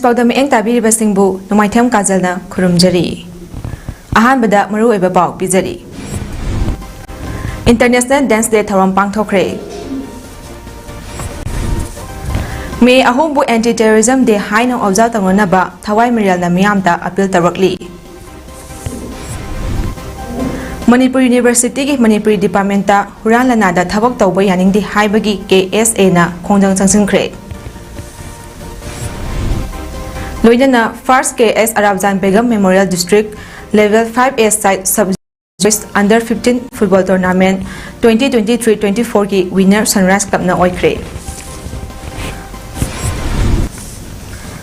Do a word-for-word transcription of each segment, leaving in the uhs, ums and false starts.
ꯄꯥꯎꯗꯝ ꯃꯤꯠꯌꯦꯡ ꯇꯥꯕꯤꯔꯤꯕꯁꯤꯡꯕꯨ ꯅꯣꯡꯃꯥꯏꯊꯦꯝ ꯀꯥꯖꯜꯅ ꯈꯨꯔꯨꯝꯖꯔꯤ꯫ ꯑꯍꯥꯟꯕꯗ ꯃꯔꯨꯑꯣꯏꯕ ꯄꯥꯎ ꯄꯤꯖꯔꯤ꯫ International Dance Day ꯊꯧꯔꯝ ꯄꯥꯡꯊꯣꯛꯈ꯭ꯔꯦ꯫ ꯃꯦ ꯑꯍꯨꯝꯕꯨ Anti Terrorism Day ꯍꯥꯏꯅ ꯑꯣꯕꯖꯥꯔꯕ ꯇꯧꯅꯅꯕ ꯊꯋꯥꯏ ꯃꯤꯔꯦꯜꯅ ꯃꯤꯌꯥꯝꯗ ꯑꯄꯤꯜ ꯇꯧꯔꯛꯂꯤ꯫ ꯃꯅꯤꯄꯨꯔ ꯌꯨꯅꯤꯚꯔꯁꯤꯇꯤꯒꯤ ꯃꯅꯤꯄꯨꯔꯤ ꯗꯤꯄꯥꯔꯠꯃꯦꯟꯇ ꯍꯨꯔꯥꯟ ꯂꯅꯥꯗ ꯊꯕꯛ ꯇꯧꯕ ꯌꯥꯅꯤꯡꯗꯦ ꯍꯥꯏꯕꯒꯤ ꯀꯦ ꯑꯦꯁ ꯑꯦꯅ ꯈꯣꯡꯖꯪ ꯆꯪꯁꯤꯟꯈ꯭ꯔꯦ꯫ ꯂꯣꯏꯅꯅ First K S Arabjan Begum Memorial District Level five A Side Sub Under fifteen Football Tournament twenty twenty-three twenty-fourꯒꯤ winner Sunrise Clubꯅ ꯑꯣꯏꯈ꯭ꯔꯦ꯫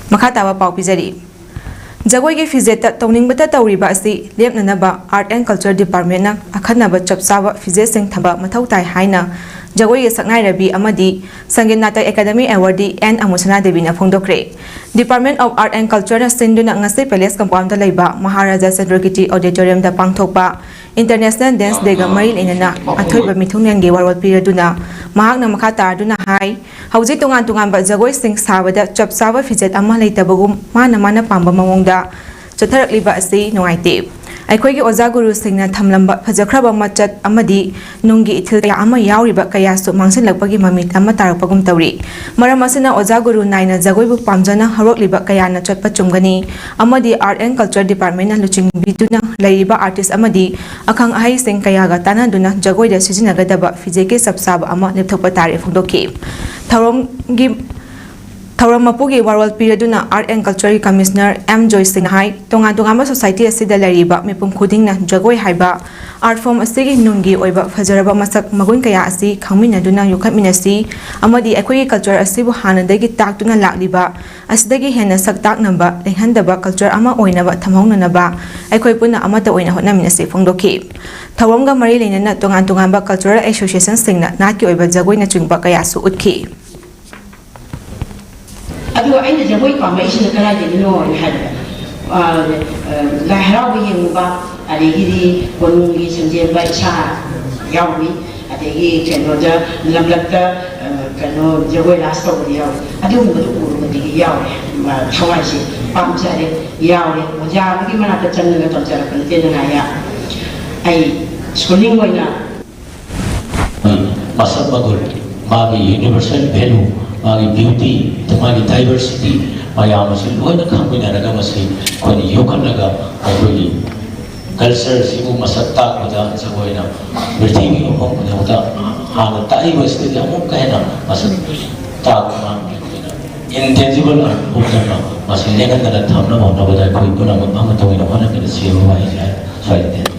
ꯃꯈꯥ ꯇꯥꯕ ꯄꯥꯎ ꯄꯤꯖꯔꯤ꯫ ꯖꯒꯣꯏꯒꯤ ꯐꯤꯖꯦꯠꯇ ꯇꯧꯅꯤꯡꯕꯇ ꯇꯧꯔꯤꯕ ꯑꯁꯤ ꯂꯦꯞꯅꯅꯕ Art and Culture Departmentꯅ ꯑꯈꯟꯅꯕ ꯆꯞ ꯆꯥꯕ ꯐꯤꯖꯦꯠꯁꯤꯡ ꯊꯝꯕ ꯃꯊꯧ ꯇꯥꯏ ꯍꯥꯏꯅ ꯖꯒꯣꯏꯒꯤ ꯁꯛꯅꯥꯏꯔꯕꯤ ꯑꯃꯗꯤ Sangeet Natak academy awardee N Amusana ꯗꯦꯕꯤꯅ ꯐꯣꯡꯗꯣꯛꯈ꯭ꯔꯦ꯫ Department of Art and Cultureꯅ ꯁꯤꯟꯗꯨꯅ ꯉꯁꯤ Palace Compoundꯗ ꯂꯩꯕ ꯃꯍꯥꯔꯥꯖꯥ ꯆꯟꯗ꯭ꯔꯀꯤꯔꯇꯤ Auditoriumꯗ ꯄꯥꯡꯊꯣꯛꯄ International Dance Dayꯒ ꯃꯔꯤ ꯂꯩꯅꯅ ꯑꯊꯣꯏꯕ ꯃꯤꯊꯨꯡꯂꯦꯟꯒꯤ ꯋꯥꯔꯣꯜ ꯄꯤꯔꯗꯨꯅ ꯃꯍꯥꯛꯅ ꯃꯈꯥ ꯇꯥꯔꯗꯨꯅ ꯍꯥꯏ, ꯍꯧꯖꯤꯛ ꯇꯣꯉꯥꯟ ꯇꯣꯉꯥꯟꯕ ꯖꯒꯣꯏꯁꯤꯡ ꯁꯥꯕꯗ ꯆꯞ ꯆꯥꯕ ꯐꯤꯖꯦꯠ ꯑꯃ ꯂꯩꯇꯕꯒꯨꯝ ꯃꯥꯅ ꯃꯥꯅ ꯄꯥꯝꯕ ꯃꯑꯣꯡꯗ ꯆꯠꯊꯔꯛꯂꯤꯕ ꯑꯁꯤ ꯅꯨꯡꯉꯥꯏꯇꯦ꯫ ꯑꯩꯈꯣꯏꯒꯤ ꯑꯣꯖꯥ ꯒꯨꯔꯨꯁꯤꯡꯅ ꯊꯝꯂꯝꯕ ꯐꯖꯈ꯭ꯔꯕ ꯃꯆꯠ ꯑꯃꯗꯤ ꯅꯨꯡꯒꯤ ꯏꯊꯤꯜ ꯀꯌꯥ ꯑꯃ ꯌꯥꯎꯔꯤꯕ ꯀꯌꯥꯁꯨ ꯃꯥꯡꯁꯤꯜꯂꯛꯄꯒꯤ ꯃꯃꯤꯠ ꯑꯃ ꯇꯥꯔꯛꯄꯒꯨꯝ ꯇꯧꯔꯤ꯫ ꯃꯔꯝ ꯑꯁꯤꯅ ꯑꯣꯖꯥ ꯒꯨꯔꯨ ꯅꯥꯏꯅ ꯖꯒꯣꯏꯕꯨ ꯄꯥꯝꯖꯅ ꯍꯧꯔꯛꯂꯤꯕ ꯀꯌꯥꯅ ꯆꯠꯄ ꯆꯨꯝꯒꯅꯤ ꯑꯃꯗꯤ Art and Culture Departmentꯅ ꯂꯨꯆꯤꯡꯕꯤꯗꯨꯅ ꯂꯩꯔꯤꯕ artist ꯑꯃꯗꯤ ꯑꯈꯪ ꯑꯍꯩꯁꯤꯡ ꯀꯌꯥꯒ ꯇꯥꯟꯅꯗꯨꯅ ꯖꯒꯣꯏꯗ ꯁꯤꯖꯤꯟꯅꯒꯗꯕ ꯐꯤꯖꯦꯠꯀꯤ ꯆꯞ ꯆꯥꯕ ꯑꯃ ꯂꯦꯞꯊꯣꯛꯄ ꯇꯥꯔꯦ ꯐꯣꯡꯗꯣꯛꯈꯤ꯫ ꯊꯧꯔꯝꯒꯤ ꯊꯧꯔꯝ ꯃꯄꯨꯒꯤ ꯋꯥꯔꯣꯜ ꯄꯤꯔꯗꯨꯅ Art and Cultureꯒꯤ Commissioner ꯑꯦꯝ ꯖꯣꯏꯁꯤꯡꯅ ꯍꯥꯏ, ꯇꯣꯉꯥꯟ ꯇꯣꯉꯥꯟꯕ society ꯑꯁꯤꯗ ꯂꯩꯔꯤꯕ ꯃꯤꯄꯨꯝ ꯈꯨꯗꯤꯡꯅ ꯖꯒꯣꯏ ꯍꯥꯏꯕ art form ꯑꯁꯤꯒꯤ ꯅꯨꯡꯒꯤ ꯑꯣꯏꯕ ꯐꯖꯔꯕ ꯃꯁꯛ ꯃꯒꯨꯟ ꯀꯌꯥ ꯑꯁꯤ ꯈꯪꯃꯤꯟꯅꯗꯨꯅ ꯌꯣꯛꯈꯠꯃꯤꯟꯅꯁꯤ ꯑꯃꯗꯤ ꯑꯩꯈꯣꯏꯒꯤ culture ꯑꯁꯤꯕꯨ ꯍꯥꯟꯅꯗꯒꯤ ꯇꯥꯛꯇꯨꯅ ꯂꯥꯛꯂꯤꯕ ꯑꯁꯤꯗꯒꯤ ꯍꯦꯟꯅ ꯁꯛ ꯇꯥꯛꯅꯕ ꯂꯩꯍꯟꯗꯕ culture ꯑꯃ ꯑꯣꯏꯅꯕ ꯊꯝꯍꯧꯅꯅꯕ ꯑꯩꯈꯣꯏ ꯄꯨꯟꯅ ꯑꯃꯠꯇ ꯑꯣꯏꯅ ꯍꯣꯠꯅꯃꯤꯟꯅꯁꯤ ꯐꯣꯡꯗꯣꯛꯈꯤ꯫ ꯊꯧꯔꯝꯒ ꯃꯔꯤ ꯂꯩꯅꯅ ꯇꯣꯉꯥꯟ ꯇꯣꯉꯥꯟꯕ cultural associationꯁꯤꯡꯅ ꯅꯥꯠꯀꯤ ꯑꯣꯏꯕ ꯖꯒꯣꯏꯅꯆꯤꯡꯕ ꯀꯌꯥꯁꯨ ꯎꯠꯈꯤ꯫ ꯑꯗꯨꯒ ꯑꯩꯅ ꯖꯒꯣꯏ ꯄꯥꯝꯃꯛꯏꯁꯤꯅ ꯀꯗꯥꯏꯗꯒꯤꯅꯣ ꯍꯥꯏꯕꯗ, ꯑ, ꯑ, ꯂꯥꯏ ꯍꯔꯥꯎꯕ ꯌꯦꯡꯉꯨꯕ, ꯑꯗꯒꯤꯗꯤ ꯀꯣꯅꯨꯡꯒꯤ ꯁꯟꯖꯦꯟꯕ ꯏꯁꯥ ꯌꯥꯎꯔꯤ, ꯑꯗꯒꯤ ꯀꯩꯅꯣꯗ ꯂꯝꯂꯛꯇ, ꯑ, ꯀꯩꯅꯣ, ꯖꯒꯣꯏ ꯔꯥꯁ ꯇꯧꯕꯗꯤ ꯌꯥꯎꯔꯦ꯫ ꯑꯗꯨꯒꯨꯝꯕꯗꯨ ꯎꯔꯨꯕꯗꯒꯤ ꯌꯥꯎꯔꯦ꯫ ꯃ-, ꯊꯋꯥꯏꯁꯦ ꯄꯥꯝꯖꯔꯦ꯫ ꯌꯥꯎꯔꯦ꯫ ꯑꯣꯖꯥ ꯑꯃꯒꯤ ꯃꯅꯥꯛꯇ ꯆꯪꯉꯒ ꯇꯧꯖꯔꯛꯄ ꯅꯠꯇꯦ꯫ ꯅꯨꯡꯉꯥꯏꯌꯥ ꯑꯩ ꯁ꯭ꯀꯨꯂꯤꯡ ꯑꯣꯏꯅ ꯃꯁꯛ ꯃꯒꯨꯟ, ꯃꯥꯒꯤ ꯌꯨꯅꯤꯚꯔꯁꯦꯜ ꯚꯦꯂꯨ, ꯃꯥꯒꯤ ꯕ꯭ꯌꯨꯇꯤ, ꯃꯥꯒꯤ ꯗꯥꯏꯚꯔꯁꯤꯇꯤ, ꯃꯌꯥꯝ ꯑꯁꯤ ꯂꯣꯏꯅ ꯈꯪꯃꯤꯟꯅꯔꯒ ꯃꯁꯤ ꯑꯩꯈꯣꯏꯅ ꯌꯣꯛꯈꯠꯂꯒ ꯑꯩꯈꯣꯏꯒꯤ ꯀꯜꯆꯔꯁꯤꯕꯨ ꯃꯁꯛ ꯇꯥꯛꯄꯗ ꯖꯒꯣꯏꯅ ꯄ꯭ꯔꯤꯊꯤꯕꯤ ꯃꯐꯝ ꯈꯨꯗꯤꯡꯃꯛꯇ ꯍꯥꯟꯅ ꯇꯥꯛꯏꯕꯁꯤꯗꯒꯤ ꯑꯃꯨꯛꯀ ꯍꯦꯟꯅ ꯃꯁꯛ ꯇꯥꯛꯄ ꯉꯝꯃꯤ꯫ ꯑꯩꯈꯣꯏꯅ ꯏꯟꯇꯦꯟꯖꯤꯕꯜ ꯑꯥꯔꯠ ꯐꯣꯝꯗ ꯃꯁꯤ ꯂꯦꯡꯍꯟꯗꯅ ꯊꯝꯅꯕ ꯍꯣꯠꯅꯕꯗ ꯑꯩꯈꯣꯏ ꯄꯨꯝꯅꯃꯛ ꯑꯃꯠꯇ ꯑꯣꯏꯅ ꯍꯣꯠꯅꯃꯤꯟꯅꯁꯤ ꯍꯥꯏꯕ ꯋꯥꯍꯩꯁꯦ ꯁ꯭ꯋꯥꯏꯗ ꯇꯦꯟꯖꯩ꯫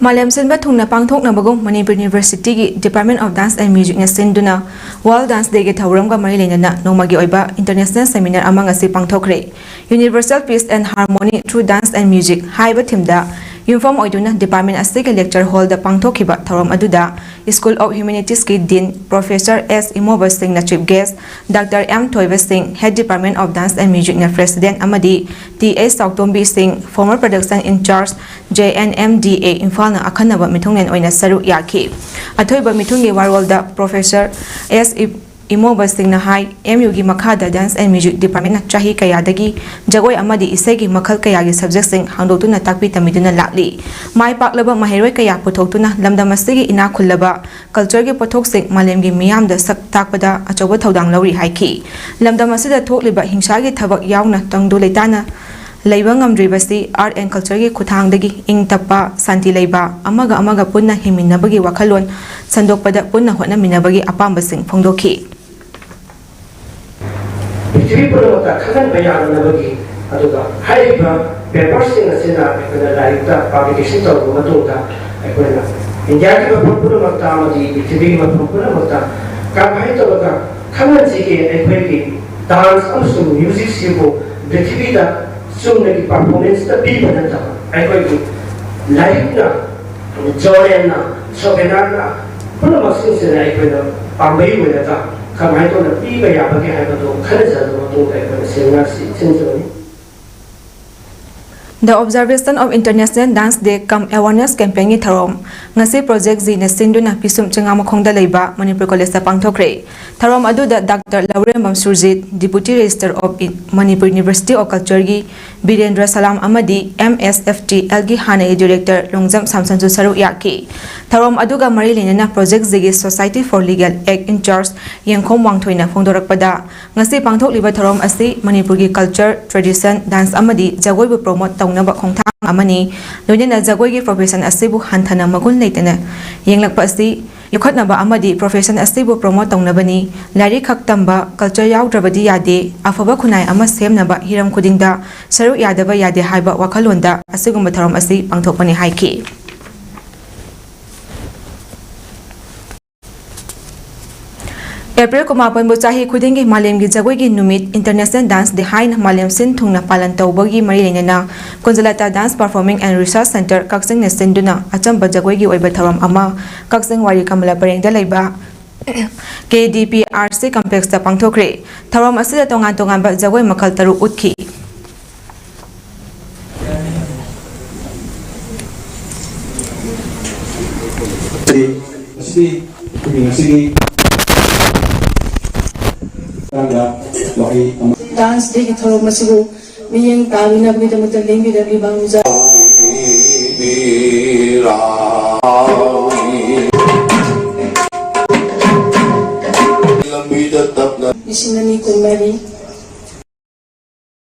ꯃꯥꯂꯦꯝ ꯁꯤꯟꯕ ꯊꯨꯡꯅ ꯄꯥꯡꯊꯣꯛꯅꯕꯒꯨꯝ ꯃꯅꯤꯄꯨꯔ ꯌꯨꯅꯤꯚꯔꯁꯤꯇꯤꯒꯤ Department of Dance and Musicꯅ ꯁꯤꯟꯗꯨꯅ World Dance Dayꯒꯤ ꯊꯧꯔꯝꯒ ꯃꯔꯤ ꯂꯩꯅꯅ ꯅꯣꯡꯃꯒꯤ ꯑꯣꯏꯕ international seminar ꯑꯃ ꯉꯁꯤ ꯄꯥꯡꯊꯣꯛꯈ꯭ꯔꯦ꯫ Universal Peace and Harmony Through Dance and Music ꯍꯥꯏꯕ themeꯗ ꯌꯨꯝꯐꯝ ꯑꯣꯏꯗꯨꯅ department ꯑꯁꯤꯒꯤ lecture hallꯗ ꯄꯥꯡꯊꯣꯛꯈꯤꯕ ꯊꯧꯔꯝ ꯑꯗꯨꯗ School of Humanitiesꯀꯤ Dean Professor S ꯏꯃꯣꯕ ꯁꯤꯡꯅ chief guest, Doctor M ꯊꯣꯏꯕ ꯁꯤꯡ, Head Department of Dance and Musicꯅ president, ꯑꯃꯗꯤ T H ꯆꯥꯎꯇꯣꯝꯕꯤ ꯁꯤꯡ, former production in charge, J N M D A ꯏꯝꯐꯥꯜꯅ ꯑꯈꯟꯅꯕ ꯃꯤꯊꯨꯡꯂꯦꯟ ꯑꯣꯏꯅ ꯁꯔꯨꯛ ꯌꯥꯈꯤ꯫ ꯑꯊꯣꯏꯕ ꯃꯤꯊꯨꯡꯒꯤ ꯋꯥꯔꯣꯜꯗ Professor S ꯏ-, ꯏꯃꯣꯕ ꯁꯤꯡꯅ ꯍꯥꯏ, M Uꯒꯤ ꯃꯈꯥꯗ Dance and Music Departmentꯅ ꯆꯍꯤ ꯀꯌꯥꯗꯒꯤ ꯖꯒꯣꯏ ꯑꯃꯗꯤ ꯏꯁꯩꯒꯤ ꯃꯈꯜ ꯀꯌꯥꯒꯤ subjectꯁꯤꯡ ꯍꯥꯡꯗꯣꯛꯇꯨꯅ ꯇꯥꯛꯄꯤ ꯇꯝꯕꯤꯗꯨꯅ ꯂꯥꯛꯂꯤ꯫ ꯃꯥꯏ ꯄꯥꯛꯂꯕ ꯃꯍꯩꯔꯣꯏ ꯀꯌꯥ ꯄꯨꯊꯣꯛꯇꯨꯅ ꯂꯝꯗꯝ ꯑꯁꯤꯒꯤ ꯏꯅꯥꯛ ꯈꯨꯜꯂꯕ cultureꯒꯤ ꯄꯣꯠꯊꯣꯛꯁꯤꯡ ꯃꯥꯂꯦꯝꯒꯤ ꯃꯤꯌꯥꯝꯗ ꯁꯛ ꯇꯥꯛꯄꯗ ꯑꯆꯧꯕ ꯊꯧꯗꯥꯡ ꯂꯧꯔꯤ ꯍꯥꯏꯈꯤ꯫ ꯂꯝꯗꯝ ꯑꯁꯤꯗ ꯊꯣꯛꯂꯤꯕ ꯍꯤꯡꯁꯥꯒꯤ ꯊꯕꯛ ꯌꯥꯎꯅ ꯇꯪꯗꯨ ꯂꯩꯇꯥꯅ ꯂꯩꯕ ꯉꯝꯗ꯭ꯔꯤꯕꯁꯤ Art and Cultureꯒꯤ ꯈꯨꯠꯊꯥꯡꯗꯒꯤ ꯏꯪ ꯇꯞꯄ, ꯁꯥꯟꯇꯤ ꯂꯩꯕ, ꯑꯃꯒ ꯑꯃꯒ ꯄꯨꯟꯅ ꯍꯤꯡꯃꯤꯟꯅꯕꯒꯤ ꯋꯥꯈꯜꯂꯣꯟ ꯁꯟꯗꯣꯛꯄꯗ ꯄꯨꯟꯅ ꯍꯣꯠꯅꯃꯤꯟꯅꯕꯒꯤ ꯑꯄꯥꯝꯕꯁꯤꯡ ꯐꯣꯡꯗꯣꯛꯈꯤ꯫ ꯄ꯭ꯔꯤꯊꯤꯕꯤ ꯄꯨꯝꯅꯃꯛꯇ ꯈꯪꯍꯟꯕ ꯌꯥꯅꯅꯕꯒꯤ, ꯑꯗꯨꯒ ꯍꯥꯏꯔꯤꯕ paperꯁꯤꯡ ꯑꯁꯤꯅ ꯑꯩꯈꯣꯏꯅ ꯂꯥꯏꯔꯤꯛꯇ publication ꯇꯧꯔꯕ ꯃꯇꯨꯡꯗ, ꯑꯩꯈꯣꯏꯅ ꯏꯟꯗꯤꯌꯥꯒꯤ ꯃꯐꯝ ꯄꯨꯝꯅꯃꯛꯇ ꯑꯃꯗꯤ ꯄ꯭ꯔꯤꯊꯤꯕꯤꯒꯤ ꯃꯐꯝ ꯄꯨꯝꯅꯃꯛꯇ ꯀꯔꯝꯍꯥꯏꯅ ꯇꯧꯔꯒ ꯈꯪꯍꯟꯁꯤꯒꯦ? ꯑꯩꯈꯣꯏꯒꯤ dance ꯑꯃꯁꯨꯡ musicꯁꯤꯕꯨ ꯄ꯭ꯔꯤꯊꯤꯕꯤꯗ ꯆꯨꯝꯅꯒꯤ performanceꯇ ꯄꯤꯕ ꯅꯠꯇꯕ, ꯑꯩꯈꯣꯏꯒꯤ ꯂꯥꯏꯔꯤꯛꯅ, journalꯅ, souvenirꯅ, ꯄꯨꯝꯅꯃꯛꯁꯤꯡꯁꯤꯅ ꯑꯩꯈꯣꯏꯅ ꯄꯥꯝꯕꯩ ꯑꯣꯏꯔꯒ ꯀꯃꯥꯏꯅ ꯇꯧꯅ ꯄꯤꯕ ꯌꯥꯕꯒꯦ ꯍꯥꯏꯕꯗꯨ ꯈꯟꯅꯖꯔꯕ ꯃꯇꯨꯡꯗ ꯑꯩꯈꯣꯏꯅ seminarꯁꯤ ꯁꯤꯟꯖꯕꯅꯤ꯫ The Observation of International Dance Day cum Awareness Campaignꯒꯤ ꯊꯧꯔꯝ ꯉꯁꯤ Project Zꯅ ꯁꯤꯟꯗꯨꯅ ꯄꯤꯁꯨꯝ ꯆꯤꯡꯉꯥꯃꯈꯣꯡꯗ ꯂꯩꯕ ꯃꯅꯤꯄꯨꯔ ꯀꯣꯂꯦꯖꯇ ꯄꯥꯡꯊꯣꯛꯈ꯭ꯔꯦ꯫ ꯊꯧꯔꯝ ꯑꯗꯨꯗ doctor Lourembam Surjit, Deputy Registrar of Manipur University of Cultureꯒꯤ ꯕꯤꯔꯦꯟꯗ꯭ꯔ ꯁꯂꯥꯝ ꯑꯃꯗꯤ M S F T Lꯒꯤ ꯍꯥꯟꯅꯒꯤ Director ꯂꯣꯡꯖꯝ ꯁꯥꯝꯁꯟꯁꯨ ꯁꯔꯨꯛ ꯌꯥꯈꯤ꯫ ꯊꯧꯔꯝ ꯑꯗꯨꯒ ꯃꯔꯤ ꯂꯩꯅꯅ Project Zꯒꯤ Society for Legal Aid in Charge ꯌꯦꯡꯈꯣꯝ ꯋꯥꯡꯊꯣꯏꯅ ꯐꯣꯡꯗꯣꯔꯛꯄꯗ, ꯉꯁꯤ ꯄꯥꯡꯊꯣꯛꯂꯤꯕ ꯊꯧꯔꯝ ꯑꯁꯤ ꯃꯅꯤꯄꯨꯔꯒꯤ culture, tradition, dance ꯑꯃꯗꯤ ꯖꯒꯣꯏꯕꯨ promote ꯇꯧꯅꯕ ꯈꯣꯡꯊꯥꯡ ꯑꯃꯅꯤ꯫ ꯂꯣꯏꯅꯅ ꯖꯒꯣꯏꯒꯤ profession ꯑꯁꯤꯕꯨ ꯍꯟꯊꯅ ꯃꯒꯨꯟ ꯂꯩꯇꯅ ꯌꯦꯡꯂꯛꯄ ꯑꯁꯤ ꯌꯣꯛꯈꯠꯅꯕ ꯑꯃꯗꯤ profession ꯑꯁꯤꯕꯨ promote ꯇꯧꯅꯕꯅꯤ꯫ ꯂꯥꯏꯔꯤꯛ ꯈꯛ ꯇꯝꯕ, culture ꯌꯥꯎꯗ꯭ꯔꯕꯗꯤ ꯌꯥꯗꯦ, ꯑꯐꯕ ꯈꯨꯟꯅꯥꯏ ꯑꯃ ꯁꯦꯝꯅꯕ ꯍꯤꯔꯝ ꯈꯨꯗꯤꯡꯗ ꯁꯔꯨꯛ ꯌꯥꯗꯕ ꯌꯥꯗꯦ ꯍꯥꯏꯕ ꯋꯥꯈꯜꯂꯣꯟꯗ ꯑꯁꯤꯒꯨꯝꯕ ꯊꯧꯔꯝ ꯑꯁꯤ ꯄꯥꯡꯊꯣꯛꯄꯅꯤ ꯍꯥꯏꯈꯤ꯫ ꯑꯦꯄ꯭ꯔꯤꯜ ꯀꯨꯟꯃꯥꯄꯟꯕꯨ ꯆꯍꯤ ꯈꯨꯗꯤꯡꯒꯤ ꯃꯥꯂꯦꯝꯒꯤ ꯖꯒꯣꯏꯒꯤ ꯅꯨꯃꯤꯠ, International Dance Day ꯍꯥꯏꯅ ꯃꯥꯂꯦꯝ ꯁꯤꯟ ꯊꯨꯡꯅ ꯄꯥꯂꯟ ꯇꯧꯕꯒꯤ ꯃꯔꯤ ꯂꯩꯅꯅ, ꯀꯨꯟꯖꯂꯇꯥ Dance Performing and Research Centre ꯀꯛꯆꯤꯡꯅ ꯁꯤꯟꯗꯨꯅ ꯑꯆꯝꯕ ꯖꯒꯣꯏꯒꯤ ꯑꯣꯏꯕ ꯊꯧꯔꯝ ꯑꯃ ꯀꯛꯆꯤꯡ ꯋꯥꯔꯤ ꯀꯃꯂꯥ ꯄꯔꯦꯡꯗ ꯂꯩꯕ K D P R C Complexꯇ ꯄꯥꯡꯊꯣꯛꯈ꯭ꯔꯦ꯫ ꯊꯧꯔꯝ ꯑꯁꯤꯗ ꯇꯣꯉꯥꯟ ꯇꯣꯉꯥꯟꯕ ꯖꯒꯣꯏ ꯃꯈꯜ ꯇꯔꯨꯛ ꯎꯠꯈꯤ꯫ ꯉꯁꯤ, ꯑꯩꯈꯣꯏꯒꯤ ꯉꯁꯤꯒꯤ ꯃꯇꯥꯡꯗ ꯋꯥꯍꯩ ꯑꯃ꯫ Dance Dayꯒꯤ ꯊꯧꯔꯝ ꯑꯁꯤꯕꯨ ꯃꯤꯠꯌꯦꯡ ꯇꯥꯕꯤꯅꯕꯒꯤꯗꯃꯛꯇ ꯂꯦꯡꯕꯤꯔꯛꯂꯤꯕ ꯃꯨꯖꯥ ꯂꯝꯕꯤꯗ ꯇꯞꯅ ꯂꯤꯁꯤꯡ ꯑꯅꯤ ꯀꯨꯟꯃꯔꯤ꯫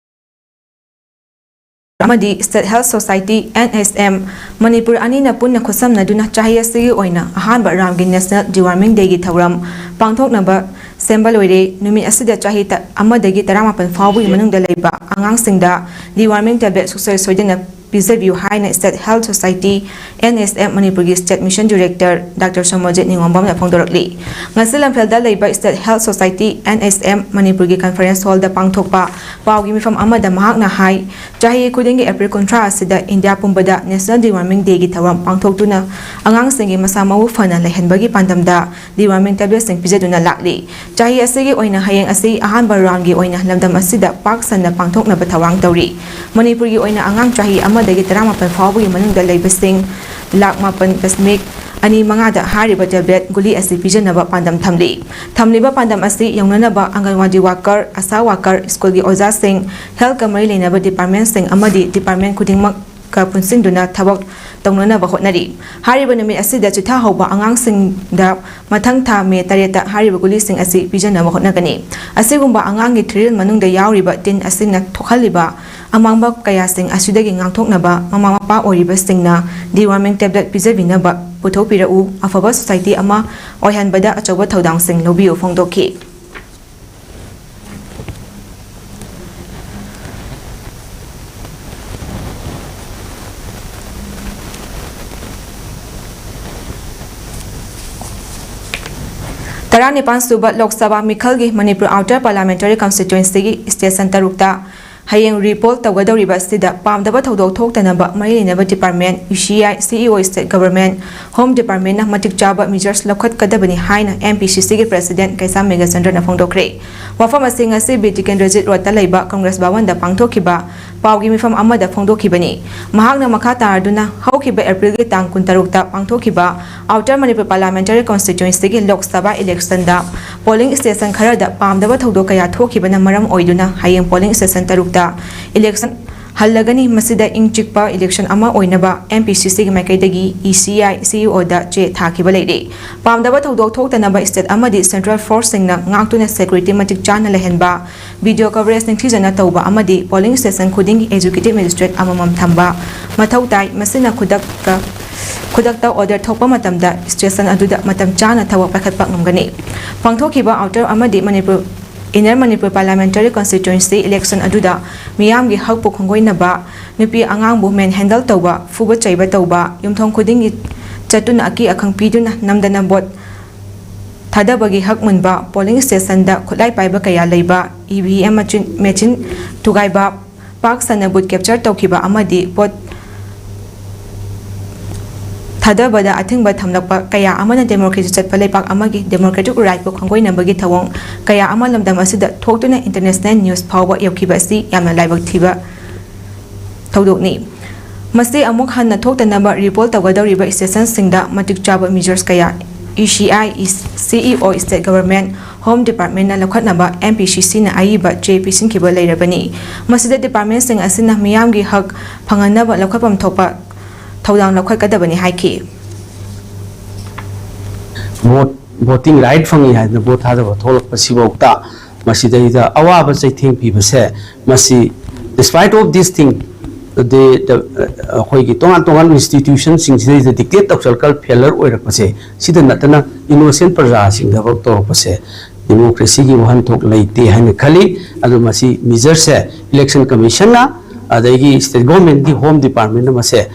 ꯑꯃꯗꯤ State Health Society, N H M, Manipur ꯑꯅꯤꯅ ꯄꯨꯟꯅ ꯈꯨꯠꯁꯝꯅꯗꯨꯅ ꯆꯍꯤ ꯑꯁꯤꯒꯤ ꯑꯣꯏꯅ ꯑꯍꯥꯟꯕ roundꯒꯤ National Deworming Dayꯒꯤ ꯊꯧꯔꯝ ꯄꯥꯡꯊꯣꯛꯅꯕ ꯁꯦꯝꯕ ꯂꯣꯏꯔꯦ꯫ ꯅꯨꯃꯤꯠ ꯑꯁꯤꯗ ꯆꯍꯤ ꯇ-, ꯑꯃꯗꯒꯤ ꯇꯔꯥꯃꯥꯄꯟ ꯐꯥꯎꯕꯒꯤ ꯃꯅꯨꯡꯗ ꯂꯩꯕ ꯑꯉꯥꯡꯁꯤꯡꯗ deworming tablet ꯁꯨꯡꯁꯣꯏ ꯁꯣꯏꯗꯅ ꯄꯤꯖꯕꯤꯌꯨ ꯍꯥꯏꯅ State Health Society, N S M, ꯃꯅꯤꯄꯨꯔꯒꯤ State Mission Director Doctor ꯁꯣꯃꯣꯖꯤꯠ ꯅꯤꯉꯣꯝꯕꯝꯅ ꯐꯣꯡꯗꯣꯔꯛꯂꯤ꯫ ꯉꯁꯤ ꯂꯝꯐꯦꯜꯗ ꯂꯩꯕ State Health Society, N S M, ꯃꯅꯤꯄꯨꯔꯒꯤ Conference Hallꯗ ꯄꯥꯡꯊꯣꯛꯄ ꯄꯥꯎꯒꯤ ꯃꯤꯐꯝ ꯑꯃꯗ ꯃꯍꯥꯛꯅ ꯍꯥꯏ, ꯆꯍꯤ ꯈꯨꯗꯤꯡꯒꯤ April ꯀꯨꯟꯊ꯭ꯔꯥ ꯑꯁꯤꯗ ꯏꯟꯗꯤꯌꯥ ꯄꯨꯝꯕꯗ National Deworming Dayꯒꯤ ꯊꯧꯔꯝ ꯄꯥꯡꯊꯣꯛꯇꯨꯅ ꯑꯉꯥꯡꯁꯤꯡꯒꯤ ꯃꯁꯥ ꯃꯎ ꯐꯅ ꯂꯩꯍꯟꯕꯒꯤ ꯄꯥꯟꯗꯝꯗ deworming tabletꯁꯤꯡ ꯄꯤꯖꯗꯨꯅ ꯂꯥꯛꯂꯤ꯫ ꯆꯍꯤ ꯑꯁꯤꯒꯤ ꯑꯣꯏꯅ ꯍꯌꯦꯡ ꯑꯁꯤ ꯑꯍꯥꯟꯕ roundꯒꯤ ꯑꯣꯏꯅ ꯂꯝꯗꯝ ꯑꯁꯤꯗ ꯄꯥꯛ ꯁꯟꯅ ꯄꯥꯡꯊꯣꯛꯅꯕ ꯊꯧꯔꯥꯡ ꯇꯧꯔꯤ꯫ ꯃꯅꯤꯄꯨꯔꯒꯤ ꯑꯣꯏꯅ ꯑꯉꯥꯡ ꯆꯍꯤ ꯑꯃꯗꯒꯤ ꯇꯔꯥꯃꯥꯄꯟ ꯐꯥꯎꯕꯒꯤ ꯃꯅꯨꯡꯗ ꯂꯩꯕꯁꯤꯡ ꯂꯥꯈ ꯃꯥꯄꯟ ꯗꯁꯃꯤꯛ ꯑꯅꯤ ꯃꯉꯥꯗ ꯍꯥꯏꯔꯤꯕ tablet ꯒꯨꯂꯤ ꯑꯁꯤ ꯄꯤꯖꯅꯕ ꯄꯥꯟꯗꯝ ꯊꯝꯂꯤ꯫ ꯊꯝꯂꯤꯕ ꯄꯥꯟꯗꯝ ꯑꯁꯤ ꯌꯧꯅꯅꯕ ꯑꯪꯒꯟꯋꯥꯗꯤ worker, ASHA worker, ꯁ꯭ꯀꯨꯜꯒꯤ ꯑꯣꯖꯥꯁꯤꯡ, healthꯀ ꯃꯔꯤ ꯂꯩꯅꯕ departmentꯁꯤꯡ ꯑꯃꯗꯤ department ꯈꯨꯗꯤꯡꯃꯛꯀ ꯄꯨꯟꯁꯤꯟꯗꯨꯅ ꯊꯕꯛ ꯇꯧꯅꯅꯕ ꯍꯣꯠꯅꯔꯤ꯫ ꯍꯥꯏꯔꯤꯕ ꯅꯨꯃꯤꯠ ꯑꯁꯤꯗ ꯆꯤꯊꯍꯧꯕ ꯑꯉꯥꯡꯁꯤꯡꯗ ꯃꯊꯪ ꯊꯥ ꯃꯦ ꯇꯔꯦꯠꯇ ꯍꯥꯏꯔꯤꯕ ꯒꯨꯂꯤꯁꯤꯡ ꯑꯁꯤ ꯄꯤꯖꯅꯕ ꯍꯣꯠꯅꯒꯅꯤ꯫ ꯑꯁꯤꯒꯨꯝꯕ ꯑꯉꯥꯡꯒꯤ ꯊꯤꯔꯤꯜ ꯃꯅꯨꯡꯗ ꯌꯥꯎꯔꯤꯕ ꯇꯤꯟ ꯑꯁꯤꯅ ꯊꯣꯛꯍꯜꯂꯤꯕ ꯑꯃꯥꯡꯕ ꯀꯌꯥꯁꯤꯡ ꯑꯁꯤꯗꯒꯤ ꯉꯥꯛꯊꯣꯛꯅꯕ ꯃꯃꯥ ꯃꯄꯥ ꯑꯣꯏꯔꯤꯕꯁꯤꯡꯅ deworming tablet ꯄꯤꯖꯕꯤꯅꯕ ꯄꯨꯊꯣꯛꯄꯤꯔꯛꯎ, ꯑꯐꯕ society ꯑꯃ ꯑꯣꯏꯍꯟꯕꯗ ꯑꯆꯧꯕ ꯊꯧꯗꯥꯡꯁꯤꯡ ꯂꯧꯕꯤꯌꯨ ꯐꯣꯡꯗꯣꯛꯈꯤ꯫ ꯇꯔꯥꯅꯤꯄꯥꯟ ꯁꯨꯕ ꯂꯣꯛ ꯁꯚꯥ ꯃꯤꯈꯜꯒꯤ ꯃꯅꯤꯄꯨꯔ Outer Parliamentary Constituencyꯒꯤ station ꯇꯔꯨꯛꯇ ꯍꯌꯦꯡ repoll ꯇꯧꯒꯗꯧꯔꯤꯕ ꯑꯁꯤꯗ ꯄꯥꯝꯗꯕ ꯊꯧꯗꯣꯛ ꯊꯣꯛꯇꯅꯕ ꯃꯔꯤ ꯂꯩꯅꯕ department, UCI, CEO, State Government, Home Departmentꯅ ꯃꯇꯤꯛ ꯆꯥꯕ measures ꯂꯧꯈꯠꯀꯗꯕꯅꯤ ꯍꯥꯏꯅ MPCCꯒꯤ President ꯀꯩꯁꯥꯝ ꯃꯦꯘꯆꯟꯗ꯭ꯔꯅ ꯐꯣꯡꯗꯣꯛꯈ꯭ꯔꯦ꯫ ꯋꯥꯐꯝ ꯑꯁꯤ ꯉꯁꯤ ꯕꯤꯔ ꯇꯤꯀꯦꯟꯗ꯭ꯔꯖꯤꯠ ꯔꯣꯗꯇ ꯂꯩꯕ ꯀꯪꯒ꯭ꯔꯦꯁ ꯚꯋꯟꯗ ꯄꯥꯡꯊꯣꯛꯈꯤꯕ ꯄꯥꯎꯒꯤ ꯃꯤꯐꯝ ꯑꯃꯗ ꯐꯣꯡꯗꯣꯛꯈꯤꯕꯅꯤ꯫ ꯃꯍꯥꯛꯅ ꯃꯈꯥ ꯇꯥꯔꯗꯨꯅ ꯍꯧꯈꯤꯕ Aprilꯒꯤ ꯇꯥꯡ ꯀꯨꯟꯇꯔꯨꯛꯇ ꯄꯥꯡꯊꯣꯛꯈꯤꯕ Outer Manipur Parliamentary Constituencyꯒꯤ Lok Sabha electionꯗ polling station ꯈꯔꯗ ꯄꯥꯝꯗꯕ ꯊꯧꯗꯣꯛ ꯀꯌꯥ ꯊꯣꯛꯈꯤꯕꯅ ꯃꯔꯝ ꯑꯣꯏꯗꯨꯅ ꯍꯌꯦꯡ polling station ꯇꯔꯨꯛꯇ election ꯍꯜꯂꯒꯅꯤ꯫ ꯃꯁꯤꯗ ꯏꯪ ꯆꯤꯛꯄ election ꯑꯃ ꯑꯣꯏꯅꯕ MPCCꯒꯤ ꯃꯥꯏꯀꯩꯗꯒꯤ ECI, CEOꯗ ꯆꯦ ꯊꯥꯈꯤꯕ ꯂꯩꯔꯤ꯫ ꯄꯥꯝꯗꯕ ꯊꯧꯗꯣꯛ ꯊꯣꯛꯇꯅꯕ state ꯑꯃꯗꯤ central forceꯁꯤꯡꯅ ꯉꯥꯛꯇꯨꯅ security ꯃꯇꯤꯛ ꯆꯥꯅ ꯂꯩꯍꯟꯕ, video coverage ꯅꯤꯡꯊꯤꯖꯅ ꯇꯧꯕ ꯑꯃꯗꯤ polling station ꯈꯨꯗꯤꯡꯒꯤ executive magistrate ꯑꯃꯃꯝ ꯊꯝꯕ ꯃꯊꯧ ꯇꯥꯏ꯫ ꯃꯁꯤꯅ ꯈꯨꯗꯛꯇ, ꯈꯨꯗꯛꯇ order ꯊꯣꯛꯄ ꯃꯇꯝꯗ station ꯑꯗꯨꯗ ꯃꯇꯝ ꯆꯥꯅ ꯊꯕꯛ ꯄꯥꯏꯈꯠꯄ ꯉꯝꯒꯅꯤ꯫ ꯄꯥꯡꯊꯣꯛꯈꯤꯕ Outer ꯑꯃꯗꯤ Manipur Inner Manipur Parliamentary Constituency election ꯑꯗꯨꯗ ꯃꯤꯌꯥꯝꯒꯤ ꯍꯛꯄꯨ ꯈꯣꯡꯒꯣꯏꯅꯕ, ꯅꯨꯄꯤ ꯑꯉꯥꯡꯕꯨ manhandle ꯇꯧꯕ, ꯐꯨꯕ ꯆꯩꯕ ꯇꯧꯕ, ꯌꯨꯝꯊꯣꯡ ꯈꯨꯗꯤꯡꯒꯤ ꯆꯠꯇꯨꯅ ꯑꯀꯤ ꯑꯈꯪ ꯄꯤꯗꯨꯅ ꯅꯝꯗꯅ vote ꯊꯥꯗꯕꯒꯤ ꯍꯛ ꯃꯨꯟꯕ, polling stationꯗ ꯈꯨꯠꯂꯥꯏ ꯄꯥꯏꯕ ꯀꯌꯥ ꯂꯩꯕ, E V M machine, machine ꯊꯨꯒꯥꯏꯕ, ꯄꯥꯛ ꯁꯟꯅ vote capture ꯇꯧꯈꯤꯕ ꯑꯃꯗꯤ vote ꯊꯥꯗꯕꯗ ꯑꯊꯤꯡꯕ ꯊꯝꯂꯛꯄ ꯀꯌꯥ ꯑꯃꯅ democracy ꯆꯠꯄ ꯂꯩꯕꯥꯛ ꯑꯃꯒꯤ democratic rightꯄꯨ ꯈꯣꯡꯒꯣꯏꯅꯕꯒꯤ ꯊꯧꯑꯣꯡ ꯀꯌꯥ ꯑꯃ ꯂꯝꯗꯝ ꯑꯁꯤꯗ ꯊꯣꯛꯇꯨꯅ international news ꯐꯥꯎꯕ ꯌꯧꯈꯤꯕ ꯑꯁꯤ ꯌꯥꯝꯅ ꯂꯥꯏꯕꯛ ꯊꯤꯕ ꯊꯧꯗꯣꯛꯅꯤ꯫ ꯃꯁꯤ ꯑꯃꯨꯛ ꯍꯟꯅ ꯊꯣꯛꯇꯅꯕ repeal ꯇꯧꯒꯗꯧꯔꯤꯕ stationꯁꯤꯡꯗ ꯃꯇꯤꯛ ꯆꯥꯕ measures ꯀꯌꯥ E C I, C E O, state government, Home Departmentꯅ ꯂꯧꯈꯠꯅꯕ M P C Cꯅ ꯑꯏꯕ ꯆꯦ ꯄꯤꯁꯤꯟꯈꯤꯕ ꯂꯩꯔꯕꯅꯤ꯫ ꯃꯁꯤꯗ departmentꯁꯤꯡ ꯑꯁꯤꯅ ꯃꯤꯌꯥꯝꯒꯤ ꯍꯛ ꯐꯪꯍꯟꯅꯕ ꯂꯧꯈꯠꯐꯝ ꯊꯣꯛꯄ ꯊꯧꯗꯥꯡ ꯂꯧꯈꯠꯀꯗꯕꯅꯤ ꯍꯥꯏꯈꯤ꯫ Vote, voting right ꯐꯪꯉꯤ ꯍꯥꯏꯗꯅ vote ꯊꯥꯗꯕ ꯊꯣꯛꯂꯛꯄꯁꯤꯐꯥꯎꯗ ꯃꯁꯤꯗꯩꯗ ꯑꯋꯥꯕ ꯆꯩꯊꯦꯡ ꯄꯤꯕꯁꯦ, ꯃꯁꯤ despite of this thing, the, the, ꯑꯩꯈꯣꯏꯒꯤ ꯇꯣꯉꯥꯟ ꯇꯣꯉꯥꯟꯕ institutionꯁꯤꯡꯁꯤꯗꯩꯗ dictate ꯇꯧꯁꯜꯂꯛꯄ failure ꯑꯣꯏꯔꯛꯄꯁꯦ, ꯁꯤꯗ ꯅꯠꯇꯅ innocent ꯄ꯭ꯔꯖꯥꯁꯤꯡꯗ ꯇꯧꯔꯛꯄꯁꯦ democracyꯒꯤ ꯋꯥꯍꯟꯊꯣꯛ ꯂꯩꯇꯦ ꯍꯥꯏꯅ ꯈꯜꯂꯤ꯫ ꯑꯗꯨ ꯃꯁꯤ measureꯁꯦ election commissionꯅ ꯑꯗꯒꯤ state governmentꯀꯤ Home Departmentꯅ ꯃꯁꯦ,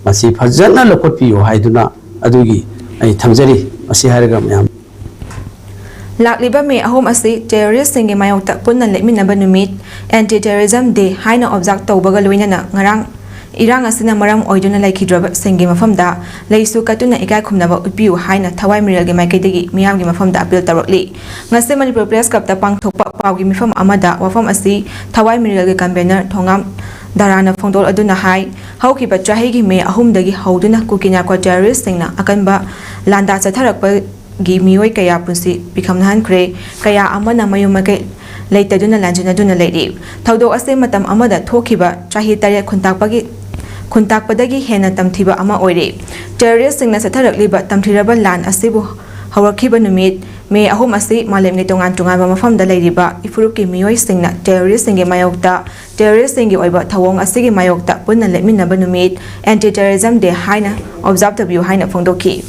ꯃꯁꯤ ꯐꯖꯅ ꯂꯧꯈꯠꯄꯤꯌꯨ ꯍꯥꯏꯗꯨꯅ ꯑꯗꯨꯒꯤ ꯑꯩ ꯊꯝꯖꯔꯤ꯫ ꯃꯁꯤ ꯍꯥꯏꯔꯒ ꯃꯌꯥꯝ ꯂꯥꯛꯂꯤꯕ ꯃꯦ ꯑꯍꯨꯝ ꯑꯁꯤ terroristꯁꯤꯡꯒꯤ ꯃꯥꯌꯣꯛꯇ ꯄꯨꯟꯅ ꯂꯦꯞꯃꯤꯟꯅꯕ ꯅꯨꯃꯤꯠ, Anti Terrorism Day ꯍꯥꯏꯅ observe ꯇꯧꯕꯒ ꯂꯣꯏꯅꯅ ꯉꯔꯥꯡ ꯏꯔꯥꯡ ꯑꯁꯤꯅ ꯃꯔꯝ ꯑꯣꯏꯗꯨꯅ ꯂꯩꯈꯤꯗ꯭ꯔꯕꯁꯤꯡꯒꯤ ꯃꯐꯝꯗ ꯂꯩꯁꯨ ꯀꯠꯇꯨꯅ ꯏꯀꯥꯏ ꯈꯨꯝꯅꯕ ꯎꯠꯄꯤꯌꯨ ꯍꯥꯏꯅ ꯊꯋꯥꯏ ꯃꯤꯔꯦꯜꯒꯤ ꯃꯥꯏꯀꯩꯗꯒꯤ ꯃꯤꯌꯥꯝꯒꯤ ꯃꯐꯝꯗ appeal ꯇꯧꯔꯛꯂꯤ꯫ ꯉꯁꯤ ꯃꯅꯤꯄꯨꯔ Press Clubꯇ ꯄꯥꯡꯊꯣꯛꯄ ꯄꯥꯎꯒꯤ ꯃꯤꯐꯝ ꯑꯃꯗ ꯋꯥꯐꯝ ꯑꯁꯤ ꯊꯋꯥꯏ ꯃꯤꯔꯦꯜꯒꯤ convener ꯊꯣꯉꯥꯝ ꯗꯥꯔꯥꯅ ꯐꯣꯡꯗꯣꯛꯂꯗꯨꯅ ꯍꯥꯏ, ꯍꯧꯈꯤꯕ ꯆꯍꯤꯒꯤ ꯃꯦ ꯑꯍꯨꯝꯗꯒꯤ ꯍꯧꯗꯨꯅ ꯀꯨꯀꯤ narco terroristꯁꯤꯡꯅ ꯑꯀꯟꯕ ꯂꯥꯟꯗꯥ ꯆꯠꯊꯔꯛꯄ ꯒꯤ ꯃꯤꯑꯣꯏ ꯀꯌꯥ ꯄꯨꯟꯁꯤ ꯄꯤꯈꯝꯅꯍꯟꯈ꯭ꯔꯦ, ꯀꯌꯥ ꯑꯃꯅ ꯃꯌꯨꯝ ꯃꯀꯩ ꯂꯩꯇꯗꯨꯅ ꯂꯥꯟꯖꯤꯟꯅꯗꯨꯅ ꯂꯩꯔꯤ꯫ ꯊꯧꯗꯣꯛ ꯑꯁꯤ ꯃꯇꯝ ꯑꯃꯗ ꯊꯣꯛꯈꯤꯕ ꯆꯍꯤ ꯇꯔꯦꯠ ꯈꯨꯟꯇꯥꯛꯄꯒꯤ, ꯈꯨꯟꯇꯥꯛꯄꯗꯒꯤ ꯍꯦꯟꯅ ꯇꯝꯊꯤꯕ ꯑꯃ ꯑꯣꯏꯔꯦ꯫ Terroristꯁꯤꯡꯅ ꯆꯠꯊꯔꯛꯂꯤꯕ ꯇꯝꯊꯤꯔꯕ ꯂꯥꯟ ꯑꯁꯤꯕꯨ ꯍꯧꯔꯛꯈꯤꯕ ꯅꯨꯃꯤꯠ ꯃꯦ ꯑꯍꯨꯝ ꯑꯁꯤ ꯃꯥꯂꯦꯝꯒꯤ ꯇꯣꯉꯥꯟ ꯇꯣꯉꯥꯟꯕ ꯃꯐꯝꯗ ꯂꯩꯔꯤꯕ ꯏꯐꯨꯔꯨꯞꯀꯤ ꯃꯤꯑꯣꯏꯁꯤꯡꯅ terroristꯁꯤꯡꯒꯤ ꯃꯥꯌꯣꯛꯇ, terroristꯁꯤꯡꯒꯤ ꯑꯣꯏꯕ ꯊꯧꯑꯣꯡ ꯑꯁꯤꯒꯤ ꯃꯥꯌꯣꯛꯇ ꯄꯨꯟꯅ ꯂꯦꯞꯃꯤꯟꯅꯕ ꯅꯨꯃꯤꯠ, Anti Terrorism Day ꯍꯥꯏꯅ observe ꯇꯧꯕꯤꯌꯨ ꯍꯥꯏꯅ ꯐꯣꯡꯗꯣꯛꯈꯤ꯫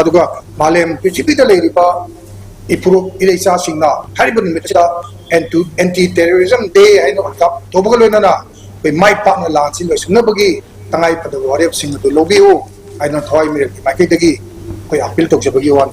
ꯑꯗꯨꯒ ꯃꯥꯂꯦꯝ ꯄ꯭ꯔꯤꯊꯤꯕꯤꯗ ꯂꯩꯔꯤꯕ ꯏꯄꯨꯔꯨꯞ ꯏꯔꯩꯆꯥꯁꯤꯡꯅ ꯍꯥꯏꯔꯤꯕ ꯅꯨꯃꯤꯠ ꯑꯁꯤꯗ ꯑꯦꯟꯇꯤ ꯇꯦꯔꯣꯔꯤꯖꯝ ꯗꯦ ꯍꯥꯏꯅ ꯋꯥꯀꯞ ꯇꯧꯕꯒ ꯂꯣꯏꯅꯅ ꯑꯩꯈꯣꯏ ꯃꯥꯏ ꯄꯥꯛꯅ ꯂꯥꯟꯁꯤ ꯂꯣꯏꯁꯤꯟꯅꯕꯒꯤ ꯇꯉꯥꯏ ꯐꯗꯕ ꯋꯥꯔꯦꯞꯁꯤꯡ ꯑꯗꯨ ꯂꯧꯕꯤꯌꯨ ꯍꯥꯏꯗꯨꯅ ꯊꯋꯥꯏ ꯃꯤꯔꯦꯜꯒꯤ ꯃꯥꯏꯀꯩꯗꯒꯤ ꯑꯩꯈꯣꯏ ꯑꯄꯤꯜ ꯇꯧꯖꯕꯒꯤ ꯋꯥꯅꯤ꯫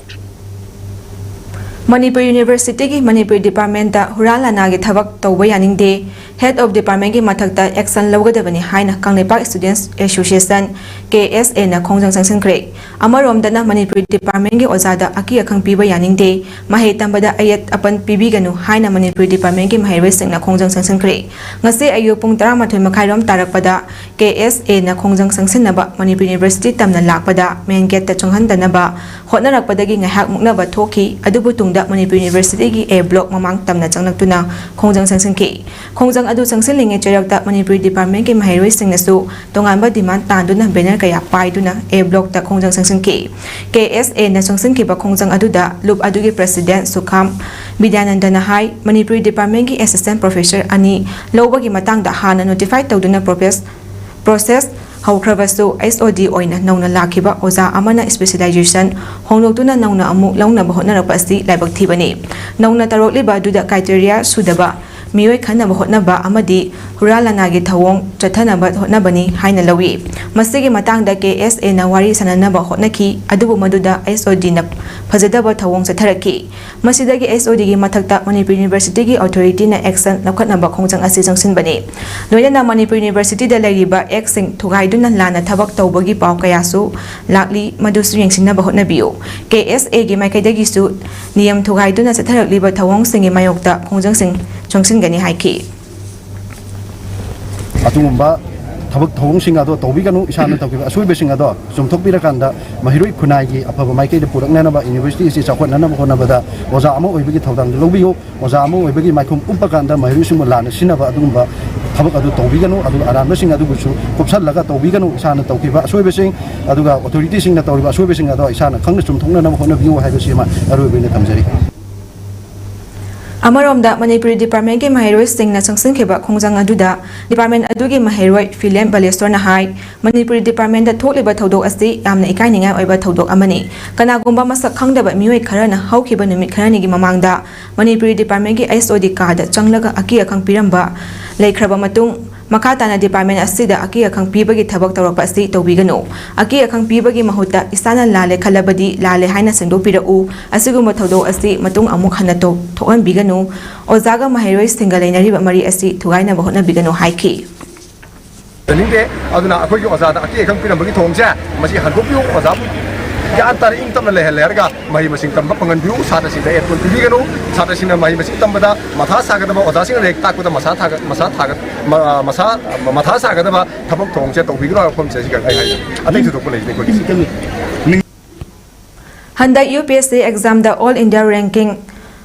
ꯃꯅꯤꯄꯨꯔ ꯌꯨꯅꯤꯚꯔꯁꯤꯇꯤꯒꯤ ꯃꯅꯤꯄꯨꯔꯤ ꯗꯤꯄꯥꯔꯠꯃꯦꯟꯇ ꯍꯨꯔꯥꯟ ꯂꯥꯟꯅꯥꯒꯤ ꯊꯕꯛ ꯇꯧꯕ ꯌꯥꯅꯤꯡꯗꯦ꯫ Head of Departmentꯀꯤ ꯃꯊꯛꯇ action ꯂꯧꯒꯗꯕꯅꯤ ꯍꯥꯏꯅ ꯀꯪꯂꯩꯄꯥꯛ Students Association, ꯀꯦ ꯑꯦꯁ ꯑꯦꯅ ꯈꯣꯡꯖꯪ ꯆꯪꯁꯤꯟꯈ꯭ꯔꯦ꯫ ꯑꯃꯔꯣꯝꯗꯅ ꯃꯅꯤꯄꯨꯔꯤ ꯗꯤꯄꯥꯔꯠꯃꯦꯟꯒꯤ ꯑꯣꯖꯥꯗ ꯑꯀꯤ ꯑꯈꯪ ꯄꯤꯕ ꯌꯥꯅꯤꯡꯗꯦ, ꯃꯍꯩ ꯇꯝꯕꯗ ꯑꯌꯦꯠ ꯑꯄꯟ ꯄꯤꯕꯤꯒꯅꯨ ꯍꯥꯏꯅ ꯃꯅꯤꯄꯨꯔꯤ ꯗꯤꯄꯥꯔꯠꯃꯦꯟꯒꯤ ꯃꯍꯩꯔꯣꯏꯁꯤꯡꯅ ꯈꯣꯡꯖꯪ ꯆꯪꯁꯤꯟꯈ꯭ꯔꯦ꯫ ꯉꯁꯤ ꯑꯌꯨꯛ ꯄꯨꯡ ꯇꯔꯥꯃꯥꯊꯣꯏ ꯃꯈꯥꯏꯔꯣꯝ ꯇꯥꯔꯛꯄꯗ ꯀꯦ ꯑꯦꯁ ꯑꯦꯅ ꯈꯣꯡꯖꯪ ꯆꯪꯁꯤꯟꯅꯕ ꯃꯅꯤꯄꯨꯔ ꯌꯨꯅꯤꯚꯔꯁꯤꯇꯤ ꯇꯝꯅ ꯂꯥꯛꯄꯗ main gateꯇ ꯆꯪꯍꯟꯗꯅꯕ ꯍꯣꯠꯅꯔꯛꯄꯗꯒꯤ ꯉꯥꯏꯍꯥꯛ ꯃꯨꯛꯅꯕ ꯊꯣꯛꯈꯤ꯫ ꯑꯗꯨꯕꯨ ꯇꯨꯡꯗ ꯃꯅꯤꯄꯨꯔ ꯌꯨꯅꯤꯚꯔꯁꯤꯇꯤꯒꯤ ꯑꯦ ꯕ꯭ꯂꯣꯛ ꯃꯃꯥꯡ ꯇꯝꯅ ꯆꯪꯂꯛꯇꯨꯅ ꯈꯣꯡꯖꯪ ꯆꯪꯁꯤꯟꯈꯤ꯫ ꯈꯣꯡꯖꯪ ꯑꯗꯨ ꯆꯪꯁꯤꯜꯂꯤꯉꯩ ꯆꯩꯔꯛꯇ ꯃꯅꯤꯄꯨꯔꯤ ꯗꯤꯄꯥꯔꯠꯃꯦꯟꯒꯤ ꯃꯍꯩꯔꯣꯏꯁꯤꯡꯅꯁꯨ ꯇꯣꯉꯥꯟꯕ demand ꯇꯥꯟꯗꯨꯅ banner ꯀꯌꯥ ꯄꯥꯏꯗꯨꯅ ꯑꯦ ꯕ꯭ꯂꯣꯛꯇ ꯈꯣꯡꯖꯪ ꯆꯪꯁꯤꯟꯈꯤ꯫ ꯀꯦ ꯑꯦꯁ ꯑꯦꯅ ꯆꯪꯁꯤꯟꯈꯤꯕ ꯈꯣꯡꯖꯪ ꯑꯗꯨꯗ ꯂꯨꯞ ꯑꯗꯨꯒꯤ president ꯁꯨꯈꯥꯝ ꯕꯤꯗ꯭ꯌꯥꯅꯟꯗꯅ ꯍꯥꯏ, ꯃꯅꯤꯄꯨꯔꯤ ꯗꯤꯄꯥꯔꯠꯃꯦꯟꯒꯤ assistant professor ꯑꯅꯤ ꯂꯧꯕꯒꯤ ꯃꯇꯥꯡꯗ ꯍꯥꯟꯅ notify ꯇꯧꯗꯨꯅ process ꯍꯧꯈ꯭ꯔꯕꯁꯨ, ꯑꯩꯆ ꯑꯣ ꯗꯤ ꯑꯣꯏꯅ ꯅꯧꯅ ꯂꯥꯛꯈꯤꯕ ꯑꯣꯖꯥ ꯑꯃꯅ specialization ꯍꯣꯡꯗꯣꯛꯇꯨꯅ ꯅꯧꯅ ꯑꯃꯨꯛ ꯂꯧꯅꯕ ꯍꯣꯠꯅꯔꯛꯄ ꯑꯁꯤ ꯂꯥꯏꯕꯛ ꯊꯤꯕꯅꯤ꯫ ꯅꯧꯅ ꯇꯧꯔꯛꯂꯤꯕ ꯑꯗꯨꯗ criteria ꯁꯨꯗꯕ ꯃꯤꯑꯣꯏ ꯈꯟꯅꯕ ꯍꯣꯠꯅꯕ ꯑꯃꯗꯤ ꯍꯨꯔꯥꯟ ꯂꯥꯟꯅꯥꯒꯤ ꯊꯧꯑꯣꯡ ꯆꯠꯊꯅꯕ ꯍꯣꯠꯅꯕꯅꯤ ꯍꯥꯏꯅ ꯂꯧꯏ꯫ ꯃꯁꯤꯒꯤ ꯃꯇꯥꯡꯗ ꯀꯦ ꯑꯦꯁ ꯑꯦꯅ ꯋꯥꯔꯤ ꯁꯥꯅꯅꯕ ꯍꯣꯠꯅꯈꯤ, ꯑꯗꯨꯕꯨ ꯃꯗꯨꯗ ꯑꯩꯆ ꯑꯣ ꯗꯤꯅ ꯐꯖꯗꯕ ꯊꯧꯑꯣꯡ ꯆꯠꯊꯔꯛꯈꯤ꯫ ꯃꯁꯤꯗꯒꯤ ꯑꯩꯆ ꯑꯣ ꯗꯤꯒꯤ ꯃꯊꯛꯇ ꯃꯅꯤꯄꯨꯔ ꯌꯨꯅꯤꯚꯔꯁꯤꯇꯤꯒꯤ ꯑꯣꯊꯣꯔꯤꯇꯤꯅ action ꯂꯧꯈꯠꯅꯕ ꯈꯣꯡꯖꯪ ꯑꯁꯤ ꯆꯪꯁꯤꯟꯕꯅꯤ꯫ ꯂꯣꯏꯅꯅ ꯃꯅꯤꯄꯨꯔ ꯌꯨꯅꯤꯚꯔꯁꯤꯇꯤꯗ ꯂꯩꯔꯤꯕ ꯑꯦꯛꯁꯤꯡ ꯊꯨꯒꯥꯏꯗꯨꯅ ꯂꯥꯟꯅ ꯊꯕꯛ ꯇꯧꯕꯒꯤ ꯄꯥꯎ ꯀꯌꯥꯁꯨ ꯂꯥꯛꯂꯤ, ꯃꯗꯨꯁꯨ ꯌꯦꯡꯁꯤꯟꯅꯕ ꯍꯣꯠꯅꯕꯤꯌꯨ꯫ ꯀꯦ ꯑꯦꯁ ꯑꯦꯒꯤ ꯃꯥꯏꯀꯩꯗꯒꯤꯁꯨ ꯅꯤꯌꯝ ꯊꯨꯒꯥꯏꯗꯨꯅ ꯆꯠꯊꯔꯛꯂꯤꯕ ꯊꯧꯑꯣꯡꯁꯤꯡꯒꯤ ꯃꯥꯌꯣꯛꯇ ꯈꯣꯡꯖꯪꯁꯤꯡ ꯆꯪꯁꯤꯟꯒꯅꯤ ꯍꯥꯏꯈꯤ꯫ ꯑꯗꯨꯒꯨꯝꯕ ꯊꯕꯛ ꯊꯧꯑꯣꯡꯁꯤꯡ ꯑꯗꯣ ꯇꯧꯕꯤꯒꯅꯨ꯫ ꯏꯁꯥꯅ ꯇꯧꯈꯤꯕ ꯑꯁꯣꯏꯕꯁꯤꯡ ꯑꯗꯣ ꯆꯨꯝꯊꯣꯛꯄꯤꯔꯀꯥꯟꯗ ꯃꯍꯩꯔꯣꯏ ꯈꯨꯟꯅꯥꯏꯒꯤ ꯑꯐꯕ ꯃꯥꯏꯀꯩꯗ ꯄꯨꯔꯛꯅꯅꯕ, ꯌꯨꯅꯤꯚꯔꯁꯤꯇꯤ ꯑꯁꯤ ꯆꯥꯎꯈꯠꯅꯅꯕ ꯍꯣꯠꯅꯕꯗ ꯑꯣꯖꯥ ꯑꯃ ꯑꯣꯏꯕꯒꯤ ꯊꯧꯗꯥꯡꯗꯨ ꯂꯧꯕꯤꯌꯨ꯫ ꯑꯣꯖꯥ ꯑꯃ ꯑꯣꯏꯕꯒꯤ ꯃꯥꯏꯈꯨꯝ ꯎꯞꯄ ꯀꯥꯟꯗ ꯃꯍꯩꯔꯣꯏꯁꯤꯡꯕꯨ ꯂꯥꯟꯅ ꯁꯤꯖꯤꯟꯅꯕ ꯑꯗꯨꯒꯨꯝꯕ ꯊꯕꯛ ꯑꯗꯨ ꯇꯧꯕꯤꯒꯅꯨ꯫ ꯑꯗꯨꯒ ꯑꯔꯥꯟꯕꯁꯤꯡ ꯑꯗꯨꯕꯨꯁꯨ ꯀꯨꯞꯁꯜꯂꯒ ꯇꯧꯕꯤꯒꯅꯨ꯫ ꯏꯁꯥꯅ ꯇꯧꯈꯤꯕ ꯑꯁꯣꯏꯕꯁꯤꯡ ꯑꯗꯨꯒ ꯑꯣꯊꯣꯔꯤꯇꯤꯁꯤꯡꯅ ꯇꯧꯔꯤꯕ ꯑꯁꯣꯏꯕꯁꯤꯡ ꯑꯗꯣ ꯏꯁꯥꯅ ꯈꯪꯅ ꯆꯨꯝꯊꯣꯛꯅꯅꯕ ꯍꯣꯠꯅꯕꯤꯌꯨ ꯍꯥꯏꯕꯁꯤ ꯑꯃ ꯑꯔꯣꯏꯕ ꯑꯣꯏꯅ ꯊꯝꯖꯔꯤ꯫ ꯑꯃꯔꯣꯝꯗ, ꯃꯅꯤꯄꯨꯔꯤ ꯗꯤꯄꯥꯔꯠꯃꯦꯟꯒꯤ ꯃꯍꯩꯔꯣꯏꯁꯤꯡꯅ ꯆꯪꯁꯤꯟꯈꯤꯕ ꯈꯣꯡꯖꯪ ꯑꯗꯨꯗ ꯗꯤꯄꯥꯔꯠꯃꯦꯟ ꯑꯗꯨꯒꯤ ꯃꯍꯩꯔꯣꯏ ꯐꯤꯂꯦꯝ ꯕꯂꯦꯁꯣꯔꯅ ꯍꯥꯏ, ꯃꯅꯤꯄꯨꯔꯤ ꯗꯤꯄꯥꯔꯠꯃꯦꯟꯗ ꯊꯣꯛꯂꯤꯕ ꯊꯧꯗꯣꯛ ꯑꯁꯤ ꯌꯥꯝꯅ ꯏꯀꯥꯏꯅꯤꯡꯉꯥꯏ ꯑꯣꯏꯕ ꯊꯧꯗꯣꯛ ꯑꯃꯅꯤ꯫ ꯀꯅꯥꯒꯨꯝꯕ ꯃꯁꯛ ꯈꯪꯗꯕ ꯃꯤꯑꯣꯏ ꯈꯔꯅ ꯍꯧꯈꯤꯕ ꯅꯨꯃꯤꯠ ꯈꯔꯅꯤꯒꯤ ꯃꯃꯥꯡꯗ ꯃꯅꯤꯄꯨꯔꯤ ꯗꯤꯄꯥꯔꯠꯃꯦꯟꯒꯤ ꯑꯩꯆ ꯑꯣ ꯗꯤ ꯀꯥꯗ ꯆꯪꯂꯒ ꯑꯀꯤ ꯑꯈꯪ ꯄꯤꯔꯝꯕ ꯂꯩꯈ꯭ꯔꯕ ꯃꯇꯨꯡ, ꯃꯈꯥ ꯇꯥꯅ ꯗꯤꯄꯥꯔꯠꯃꯦꯟ ꯑꯁꯤꯗ ꯑꯀꯤ ꯑꯈꯪ ꯄꯤꯕꯒꯤ ꯊꯕꯛ ꯇꯧꯔꯛꯄ ꯑꯁꯤ ꯇꯧꯕꯤꯒꯅꯨ꯫ ꯑꯀꯤ ꯑꯈꯪ ꯄꯤꯕꯒꯤ ꯃꯍꯨꯠꯇ ꯏꯁꯥꯅ ꯂꯥꯜꯂꯦ ꯈꯜꯂꯕꯗꯤ ꯂꯥꯜꯂꯦ ꯍꯥꯏꯅ ꯁꯦꯡꯗꯣꯛꯄꯤꯔꯛꯎ꯫ ꯑꯁꯤꯒꯨꯝꯕ ꯊꯧꯗꯣꯛ ꯑꯁꯤ ꯃꯇꯨꯡ ꯑꯃꯨꯛ ꯍꯟꯅ ꯊꯣꯛ-, ꯊꯣꯛꯍꯟꯕꯤꯒꯅꯨ꯫ ꯑꯣꯖꯥꯒ ꯃꯍꯩꯔꯣꯏꯁꯤꯡꯒ ꯂꯩꯅꯔꯤꯕ ꯃꯔꯤ ꯑꯁꯤ ꯊꯨꯒꯥꯏꯅꯕ ꯍꯣꯠꯅꯕꯤꯒꯅꯨ ꯍꯥꯏꯈꯤ꯫ ꯌꯥꯅꯤꯡꯗꯦ꯫ ꯑꯗꯨꯅ ꯑꯩꯈꯣꯏꯒꯤ ꯑꯣꯖꯥꯗ ꯑꯀꯤ ꯑꯈꯪ ꯄꯤꯔꯝꯕꯒꯤ ꯊꯧꯑꯣꯡꯁꯦ ꯃꯁꯤ ꯍꯟꯗꯣꯛꯄꯤꯌꯨ꯫ ꯑꯣꯖꯥꯕꯨ ꯒ꯭ꯌꯥꯟ ꯇꯥꯅ ꯏꯪ ꯇꯞꯅ ꯂꯩꯍꯜꯂꯦ ꯍꯥꯏꯔꯒ ꯃꯍꯩ ꯃꯁꯤꯡ ꯇꯝꯕ ꯐꯪꯍꯟꯕꯤꯌꯨ꯫ ꯁꯥꯇ꯭ꯔꯁꯤꯡꯗ ꯑꯦꯠꯄꯣꯟ ꯄꯤꯕꯤꯒꯅꯨ꯫ ꯁꯥꯇ꯭ꯔꯁꯤꯡꯅ ꯃꯍꯩ ꯃꯁꯤꯡ ꯇꯝꯕꯗ ꯃꯊꯥ ꯁꯥꯒꯗꯕ, ꯑꯣꯖꯥꯁꯤꯡꯅ ꯂꯥꯏꯔꯤꯛ ꯇꯥꯛꯄꯗ ꯃꯁꯥ ꯊꯥꯒꯠ-, ꯃꯁꯥ ꯊꯥꯒꯠ-, ꯃ-, ꯃꯁꯥ, ꯃꯊꯥ ꯁꯥꯒꯗꯕ ꯊꯕꯛ ꯊꯧꯑꯣꯡꯁꯦ ꯇꯧꯕꯤꯒꯅꯨ ꯍꯥꯏꯕ ꯋꯥꯐꯝꯁꯦ ꯑꯁꯤꯈꯛ ꯑꯩ ꯍꯥꯏꯖꯒꯦ꯫ ꯑꯇꯩ ꯊꯣꯏꯗꯣꯛꯄ ꯂꯩꯇꯦ ꯑꯩꯈꯣꯏꯒꯤ꯫ ꯍꯟꯗꯛ ꯌꯨ ꯄꯤ ꯑꯦꯁ ꯁꯤ ꯑꯦꯛꯖꯥꯝꯗ all India ranking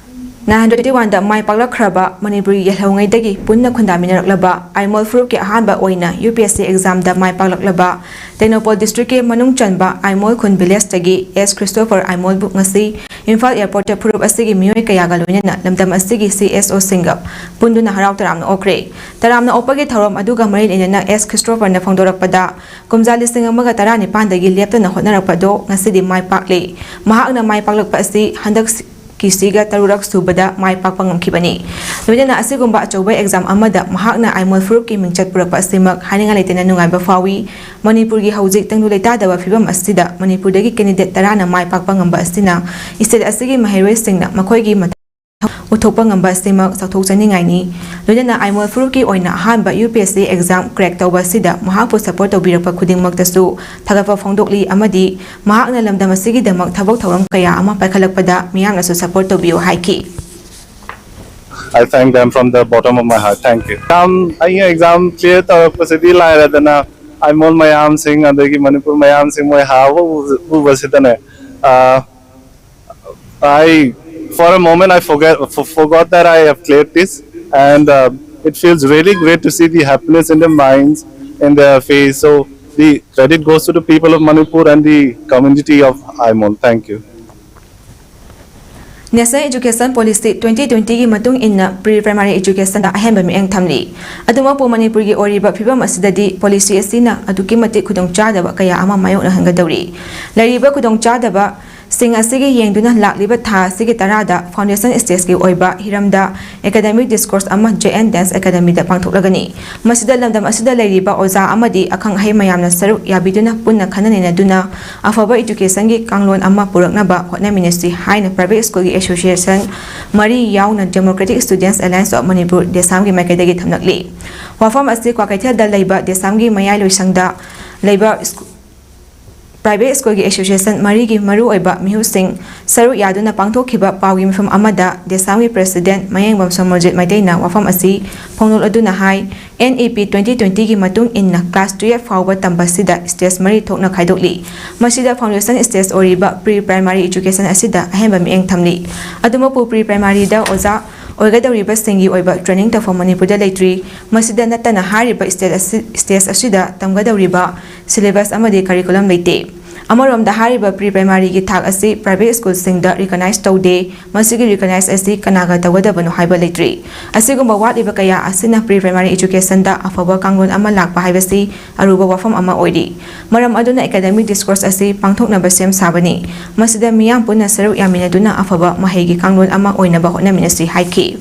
nine hundred twenty ꯋꯥꯟꯗ ꯃꯥꯏ ꯄꯥꯛꯂꯛꯈ꯭ꯔꯕ ꯃꯅꯤꯄꯨꯔꯤ ꯌꯦꯜꯍꯧꯉꯩꯗꯒꯤ ꯄꯨꯟꯅ ꯈꯨꯟꯗꯥꯃꯤꯟꯅꯔꯛꯂꯕ ꯑꯥꯏꯃꯣꯜ ꯐꯨꯔꯨꯞꯀꯤ ꯑꯍꯥꯟꯕ ꯑꯣꯏꯅ ꯌꯨ ꯄꯤ ꯑꯦꯁ ꯁꯤ ꯑꯦꯛꯖꯥꯝꯗ ꯃꯥꯏ ꯄꯥꯛꯂꯛꯂꯕ ꯇꯦꯡꯅꯧꯄꯜ ꯗꯤꯁꯇ꯭ꯔꯤꯛꯀꯤ ꯃꯅꯨꯡ ꯆꯟꯕ ꯑꯥꯏꯃꯣꯜ ꯈꯨꯟ ꯚꯤꯂꯦꯖꯇꯒꯤ ꯑꯦꯁ ꯈ꯭ꯔꯤꯁꯇꯣꯐꯔ ꯑꯥꯏꯃꯣꯜꯕꯨ ꯉꯁꯤ ꯏꯝꯐꯥꯜ ꯑꯦꯌꯔꯄꯣꯔꯠꯇ ꯐꯨꯔꯨꯞ ꯑꯁꯤꯒꯤ ꯃꯤꯑꯣꯏ ꯀꯌꯥꯒ ꯂꯣꯏꯅꯅ ꯂꯝꯗꯝ ꯑꯁꯤꯒꯤ ꯁꯤ ꯑꯦꯁ ꯑꯣꯁꯤꯡꯒ ꯄꯨꯟꯗꯨꯅ ꯍꯔꯥꯎ ꯇꯔꯥꯝꯅ ꯑꯣꯛꯈ꯭ꯔꯦ꯫ ꯇꯔꯥꯝꯅ ꯑꯣꯛꯄꯒꯤ ꯊꯧꯔꯝ ꯑꯗꯨꯒ ꯃꯔꯤ ꯂꯩꯅꯅ ꯑꯦꯁ ꯈ꯭ꯔꯤꯁꯇꯣꯐꯔꯅ ꯐꯣꯡꯗꯣꯔꯛꯄꯗ, ꯀꯨꯝꯖꯥ ꯂꯤꯁꯤꯡ ꯑꯃꯒ ꯇꯔꯥꯅꯤꯄꯥꯟꯗꯒꯤ ꯂꯦꯞꯇꯅ ꯍꯣꯠꯅꯔꯛꯄꯗꯣ ꯉꯁꯤꯗꯤ ꯃꯥꯏ ꯄꯥꯛꯂꯦ꯫ ꯃꯍꯥꯛꯅ ꯃꯥꯏ ꯄꯥꯛꯂꯛꯄ ꯑꯁꯤ ꯍꯟꯗꯛ ꯀꯤꯁꯤꯒ ꯇꯔꯨꯔꯛ ꯁꯨꯕꯗ ꯃꯥꯏ ꯄꯥꯛꯄ ꯉꯝꯈꯤꯕꯅꯤ꯫ ꯂꯣꯏꯅꯅ ꯑꯁꯤꯒꯨꯝꯕ ꯑꯆꯧꯕ ꯑꯦꯛꯖꯥꯝ ꯑꯃꯗ ꯃꯍꯥꯛꯅ ꯑꯥꯏꯃꯣꯜ ꯐꯨꯔꯨꯞꯀꯤ ꯃꯤꯡꯆꯠ ꯄꯨꯔꯛꯄ ꯑꯁꯤꯃꯛ ꯍꯥꯏꯅꯤꯡꯉꯥꯏ ꯂꯩꯇꯅ ꯅꯨꯡꯉꯥꯏꯕ ꯐꯥꯎꯏ꯫ ꯃꯅꯤꯄꯨꯔꯒꯤ ꯍꯧꯖꯤꯛ ꯇꯪꯗꯨ ꯂꯩꯇꯥꯗꯕ ꯐꯤꯕꯝ ꯑꯁꯤꯗ ꯃꯅꯤꯄꯨꯔꯗꯒꯤ ꯀꯦꯟꯗꯤꯗꯦꯠ ꯇꯔꯥꯅ ꯃꯥꯏ ꯄꯥꯛꯄ ꯉꯝꯕ ꯑꯁꯤꯅ ꯏꯁꯇꯦꯠ ꯑꯁꯤꯒꯤ ꯃꯍꯩꯔꯣꯏꯁꯤꯡꯅ ꯃꯈꯣꯏꯒꯤ ꯃꯊꯧ ꯎꯠꯊꯣꯛꯄ ꯉꯝꯕ ꯑꯁꯤꯃꯛ ꯆꯥꯎꯊꯣꯛꯆꯅꯤꯡꯉꯥꯏꯅꯤ꯫ ꯂꯣꯏꯅꯅ ꯑꯥꯏꯃꯣꯜ ꯐꯨꯔꯨꯞꯀꯤ ꯑꯣꯏꯅ ꯑꯍꯥꯟꯕ ꯌꯨ ꯄꯤ ꯑꯦꯁ ꯁꯤ ꯑꯦꯛꯖꯥꯝ ꯀ꯭ꯔꯦꯛ ꯇꯧꯕ ꯑꯁꯤꯗ ꯃꯍꯥꯛꯄꯨ ꯁꯄꯣꯔꯠ ꯇꯧꯕꯤꯔꯛꯄ ꯈꯨꯗꯤꯡꯃꯛꯇꯁꯨ ꯊꯥꯒꯠꯄ ꯐꯣꯡꯗꯣꯛꯂꯤ ꯑꯃꯗꯤ ꯃꯍꯥꯛꯅ ꯂꯝꯗꯝ ꯑꯁꯤꯒꯤꯗꯃꯛ ꯊꯕꯛ ꯊꯧꯔꯝ ꯀꯌꯥ ꯑꯃ ꯄꯥꯏꯈꯠꯂꯛꯄꯗ ꯃꯤꯌꯥꯝꯅꯁꯨ ꯁꯄꯣꯔꯠ ꯇꯧꯕꯤꯌꯨ ꯍꯥꯏꯈꯤ꯫ I thank them from the bottom of my heart. Thank you. Exam ꯑꯩꯅ ꯑꯦꯛꯖꯥꯝ ꯀ꯭ꯂꯤꯌꯥꯔ ꯇꯧꯔꯛꯄꯁꯤꯗꯤ ꯂꯥꯏꯔꯗꯅ ꯑꯥꯏꯃꯣꯜ ꯃꯌꯥꯝꯁꯤꯡ ꯑꯗꯒꯤ ꯃꯅꯤꯄꯨꯔ ꯃꯌꯥꯝꯁꯤꯡ ꯃꯣꯏ ꯍꯔꯥꯎꯕ ꯎꯕ- ꯎꯕꯁꯤꯗꯅꯦ, uh, I for a moment I forget f- forgot that I have cleared this, and uh, it feels really great to see the happiness in their minds, in their face. So the credit goes to the people of Manipur and the community of Aimol. Thank you. National Education Policy twenty twenty ꯒꯤ ꯃꯇꯨꯡ ꯏꯟꯅ pre primary education ꯗ ꯑꯍꯦꯟꯕ ꯃꯤꯠꯌꯦꯡ ꯊꯝꯂꯤ꯫ ꯑꯗꯨꯃꯛꯄꯨ ꯃꯅꯤꯄꯨꯔꯒꯤ ꯑꯣꯏꯔꯤꯕ ꯐꯤꯕꯝ ꯑꯁꯤꯗꯗꯤ policy ꯑꯁꯤꯅ ꯑꯗꯨꯛꯀꯤ ꯃꯇꯤꯛ ꯈꯨꯗꯣꯡꯆꯥꯗꯕ ꯀꯌꯥ ꯑꯃ ꯃꯥꯌꯣꯛꯅꯍꯟꯒꯗꯧꯔꯤ꯫ ꯂꯩꯔꯤꯕ ꯈꯨꯗꯣꯡꯆꯥꯗꯕꯁꯤꯡ ꯑꯁꯤꯒꯤ ꯌꯦꯡꯗꯨꯅ ꯂꯥꯛꯂꯤꯕ ꯊꯥ ꯑꯁꯤꯒꯤ ꯇꯔꯥꯗ foundation stage ꯀꯤ ꯑꯣꯏꯕ ꯍꯤꯔꯝꯗ academic discourse ꯑꯃ J N Dance Academy ꯗ ꯄꯥꯡꯊꯣꯛꯂꯒꯅꯤ꯫ ꯃꯁꯤꯗ ꯂꯝꯗꯝ ꯑꯁꯤꯗ ꯂꯩꯔꯤꯕ ꯑꯣꯖꯥ ꯑꯃꯗꯤ ꯑꯈꯪ ꯑꯍꯩ ꯃꯌꯥꯝꯅ ꯁꯔꯨꯛ ꯌꯥꯕꯤꯗꯨꯅ ꯄꯨꯟꯅ ꯈꯟꯅ ꯅꯩꯅꯗꯨꯅ ꯑꯐꯕ education ꯒꯤ ꯀꯥꯡꯂꯣꯟ ꯑꯃ ꯄꯨꯔꯛꯅꯕ ꯍꯣꯠꯅꯃꯤꯟꯅꯁꯤ ꯍꯥꯏꯅ private school ꯒꯤ association ꯃꯔꯤ ꯌꯥꯎꯅ Democratic Students Alliance of Manipur, DESAM ꯒꯤ ꯃꯥꯏꯀꯩꯗꯒꯤ ꯊꯝꯂꯛꯂꯤ꯫ ꯋꯥꯐꯝ ꯑꯁꯤ ꯀ꯭ꯋꯥꯀꯩꯊꯦꯜꯗ ꯂꯩꯕ DESAM ꯒꯤ ꯃꯌꯥꯏ ꯂꯣꯏꯁꯪꯗ ꯂꯩꯕ ꯁ꯭ꯀꯨ-, private school ꯒꯤ association ꯃꯔꯤꯒꯤ ꯃꯔꯨꯑꯣꯏꯕ ꯃꯤꯍꯨꯠꯁꯤꯡ ꯁꯔꯨꯛ ꯌꯥꯗꯨꯅ ꯄꯥꯡꯊꯣꯛꯈꯤꯕ ꯄꯥꯎꯒꯤ ꯃꯤꯐꯝ ꯑꯃꯗ DESAM ꯒꯤ president ꯃꯌꯦꯡꯕꯝ ꯁꯣꯃꯣꯔꯖꯤꯠ ꯃꯩꯇꯩꯅ ꯋꯥꯐꯝ ꯑꯁꯤ ꯐꯣꯡꯗꯣꯛꯂꯗꯨꯅ ꯍꯥꯏ, N E P twenty twenty ꯒꯤ ꯃꯇꯨꯡ ꯏꯟꯅ class twelve ꯐꯥꯎꯕ ꯇꯝꯕꯁꯤꯗ stage ꯃꯔꯤ ꯊꯣꯛꯅ ꯈꯥꯏꯗꯣꯛꯂꯤ꯫ ꯃꯁꯤꯗ foundation stage ꯑꯣꯏꯔꯤꯕ pre primary education ꯑꯁꯤꯗ ꯑꯍꯦꯟꯕ ꯃꯤꯠꯌꯦꯡ ꯊꯝꯂꯤ꯫ ꯑꯗꯨꯃꯛꯄꯨ pre primary ꯗ ꯑꯣꯖꯥ ꯑꯣꯏꯒꯗꯧꯔꯤꯕꯁꯤꯡꯒꯤ ꯑꯣꯏꯕ training ꯇꯧꯐꯝ ꯃꯅꯤꯄꯨꯔꯗ ꯂꯩꯇ꯭ꯔꯤ꯫ ꯃꯁꯤꯗ ꯅꯠꯇꯅ ꯍꯥꯏꯔꯤꯕ stage ꯑꯁꯤ, stage ꯑꯁꯤꯗ ꯇꯝꯒꯗꯧꯔꯤꯕ syllabus ꯑꯃꯗꯤ curriculum ꯂꯩꯇꯦ꯫ ꯑꯃꯔꯣꯝꯗ ꯍꯥꯏꯔꯤꯕ pre primary ꯒꯤ ꯊꯥꯛ ꯑꯁꯤ private school ꯁꯤꯡꯗ recognize ꯇꯧꯗꯦ꯫ ꯃꯁꯤꯒꯤ recognize ꯑꯁꯤ ꯀꯅꯥꯒ ꯇꯧꯒꯗꯕꯅꯣ ꯍꯥꯏꯕ ꯂꯩꯇ꯭ꯔꯤ꯫ ꯑꯁꯤꯒꯨꯝꯕ ꯋꯥꯠꯂꯤꯕ ꯀꯌꯥ ꯑꯁꯤꯅ pre primary education ꯗ ꯑꯐꯕ ꯀꯥꯡꯂꯣꯟ ꯑꯃ ꯂꯥꯛꯄ ꯍꯥꯏꯕꯁꯤ ꯑꯔꯨꯕ ꯋꯥꯐꯝ ꯑꯃ ꯑꯣꯏꯔꯤ꯫ ꯃꯔꯝ ꯑꯗꯨꯅ academic discourse ꯑꯁꯤ ꯄꯥꯡꯊꯣꯛꯅꯕ ꯁꯦꯝ ꯁꯥꯕꯅꯤ꯫ ꯃꯁꯤꯗ ꯃꯤꯌꯥꯝ ꯄꯨꯟꯅ ꯁꯔꯨꯛ ꯌꯥꯃꯤꯟꯅꯗꯨꯅ ꯑꯐꯕ ꯃꯍꯩꯒꯤ ꯀꯥꯡꯂꯣꯟ ꯑꯃ ꯑꯣꯏꯅꯕ ꯍꯣꯠꯅꯃꯤꯟꯅꯁꯤ ꯍꯥꯏꯈꯤ꯫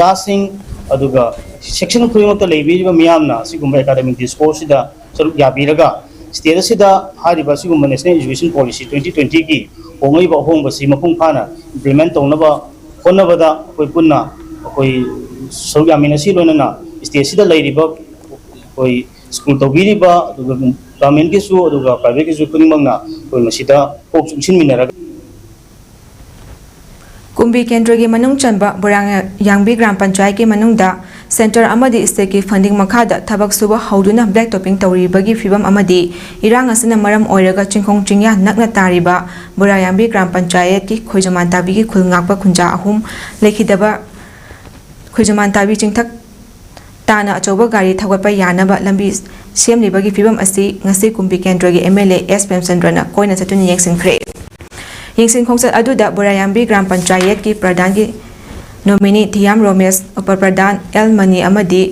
ꯑꯣꯖꯥꯁꯤꯡ ꯑꯗꯨꯒ section ꯈꯨꯗꯤꯡꯃꯛꯇ ꯂꯩꯕꯤꯔꯤꯕ ꯃꯤꯌꯥꯝꯅ ꯑꯁꯤꯒꯨꯝꯕ academic discourse ꯁꯤꯗ ꯁꯔꯨꯛ ꯌꯥꯕꯤꯔꯒ state ꯑꯁꯤꯗ ꯍꯥꯏꯔꯤꯕ ꯑꯁꯤꯒꯨꯝꯕ National Education Policy twenty twenty ꯒꯤ ꯍꯣꯡꯂꯛꯏꯕ ꯑꯍꯣꯡꯕꯁꯤ ꯃꯄꯨꯡ ꯐꯥꯅ implement ꯇꯧꯅꯕ ꯍꯣꯠꯅꯕꯗ ꯑꯩꯈꯣꯏ ꯄꯨꯟꯅ ꯑꯩꯈꯣꯏ ꯁꯔꯨꯛ ꯌꯥꯃꯤꯟꯅꯁꯤ꯫ ꯂꯣꯏꯅꯅ state ꯁꯤꯗ ꯂꯩꯔꯤꯕ ꯑꯩꯈꯣꯏ school ꯇꯧꯕꯤꯔꯤꯕ ꯑꯗꯨꯒ government ꯀꯤꯁꯨ ꯑꯗꯨꯒ private ꯀꯤꯁꯨ ꯈꯨꯗꯤꯡꯃꯛꯅ ꯑꯩꯈꯣꯏ ꯃꯁꯤꯗ ꯀꯣꯛ ꯆꯨꯡꯁꯤꯟꯃꯤꯟꯅꯔꯒ ꯀꯨꯝꯕꯤ ꯀꯦꯟꯗ꯭ꯔꯒꯤ ꯃꯅꯨꯡ ꯆꯟꯕ ꯕꯣꯔꯥꯌꯥꯡꯕꯤ ꯒ꯭ꯔꯥꯝ ꯄꯟꯆꯥꯌꯠꯀꯤ ꯃꯅꯨꯡꯗ centre ꯑꯃꯗꯤ state ꯀꯤ funding ꯃꯈꯥꯗ ꯊꯕꯛ ꯁꯨꯕ ꯍꯧꯗꯨꯅ black topping ꯇꯧꯔꯤꯕꯒꯤ ꯐꯤꯚꯝ ꯑꯃꯗꯤ ꯏꯔꯥꯡ ꯑꯁꯤꯅ ꯃꯔꯝ ꯑꯣꯏꯔꯒ ꯆꯤꯡꯈꯣꯡ ꯆꯤꯡꯌꯥ ꯅꯛꯅ ꯇꯥꯔꯤꯕ ꯕꯣꯔꯥꯌꯥꯡꯕꯤ ꯒ꯭ꯔꯥꯝ ꯄꯟꯆꯥꯌꯠꯀꯤ ꯈꯣꯏꯖꯨꯃꯥꯟ ꯇꯥꯕꯤꯒꯤ ꯈꯨꯜ ꯉꯥꯛꯄ ꯈꯨꯟꯖꯥ ꯑꯍꯨꯝ ꯂꯩꯈꯤꯗꯕ ꯈꯣꯏꯖꯨꯃꯥꯟ ꯇꯥꯕꯤ ꯆꯤꯡꯊꯛ ꯇꯥꯅ ꯑꯆꯧꯕ ꯒꯥꯔꯤ ꯊꯧꯒꯠꯄ ꯌꯥꯅꯕ ꯂꯝꯕꯤ ꯁꯦꯝꯂꯤꯕꯒꯤ ꯐꯤꯚꯝ ꯑꯁꯤ ꯉꯁꯤ ꯀꯨꯝꯕꯤ ꯀꯦꯟꯗ꯭ꯔꯒꯤ M L A S ꯄ꯭ꯔꯦꯝꯆꯟꯗ꯭ꯔꯅ ꯀꯣꯏꯅ ꯆꯠꯇꯨꯅ ꯌꯦꯡꯁꯤꯟꯈ꯭ꯔꯦ꯫ ꯌꯦꯡꯁꯤꯟ ꯈꯣꯡꯆꯠ ꯑꯗꯨꯗ ꯕꯣꯔꯥꯌꯥꯝꯕꯤ ꯒ꯭ꯔꯥꯝ ꯄꯟꯆꯥꯌꯠꯀꯤ ꯄ꯭ꯔꯙꯥꯟꯒꯤ ꯅꯣꯃꯤꯅꯤ ꯊꯤꯌꯥꯝ ꯔꯣꯃꯦꯁ, ꯎꯄ ꯄ꯭ꯔꯙꯥꯟ ꯑꯦꯜ ꯃꯅꯤ ꯑꯃꯗꯤ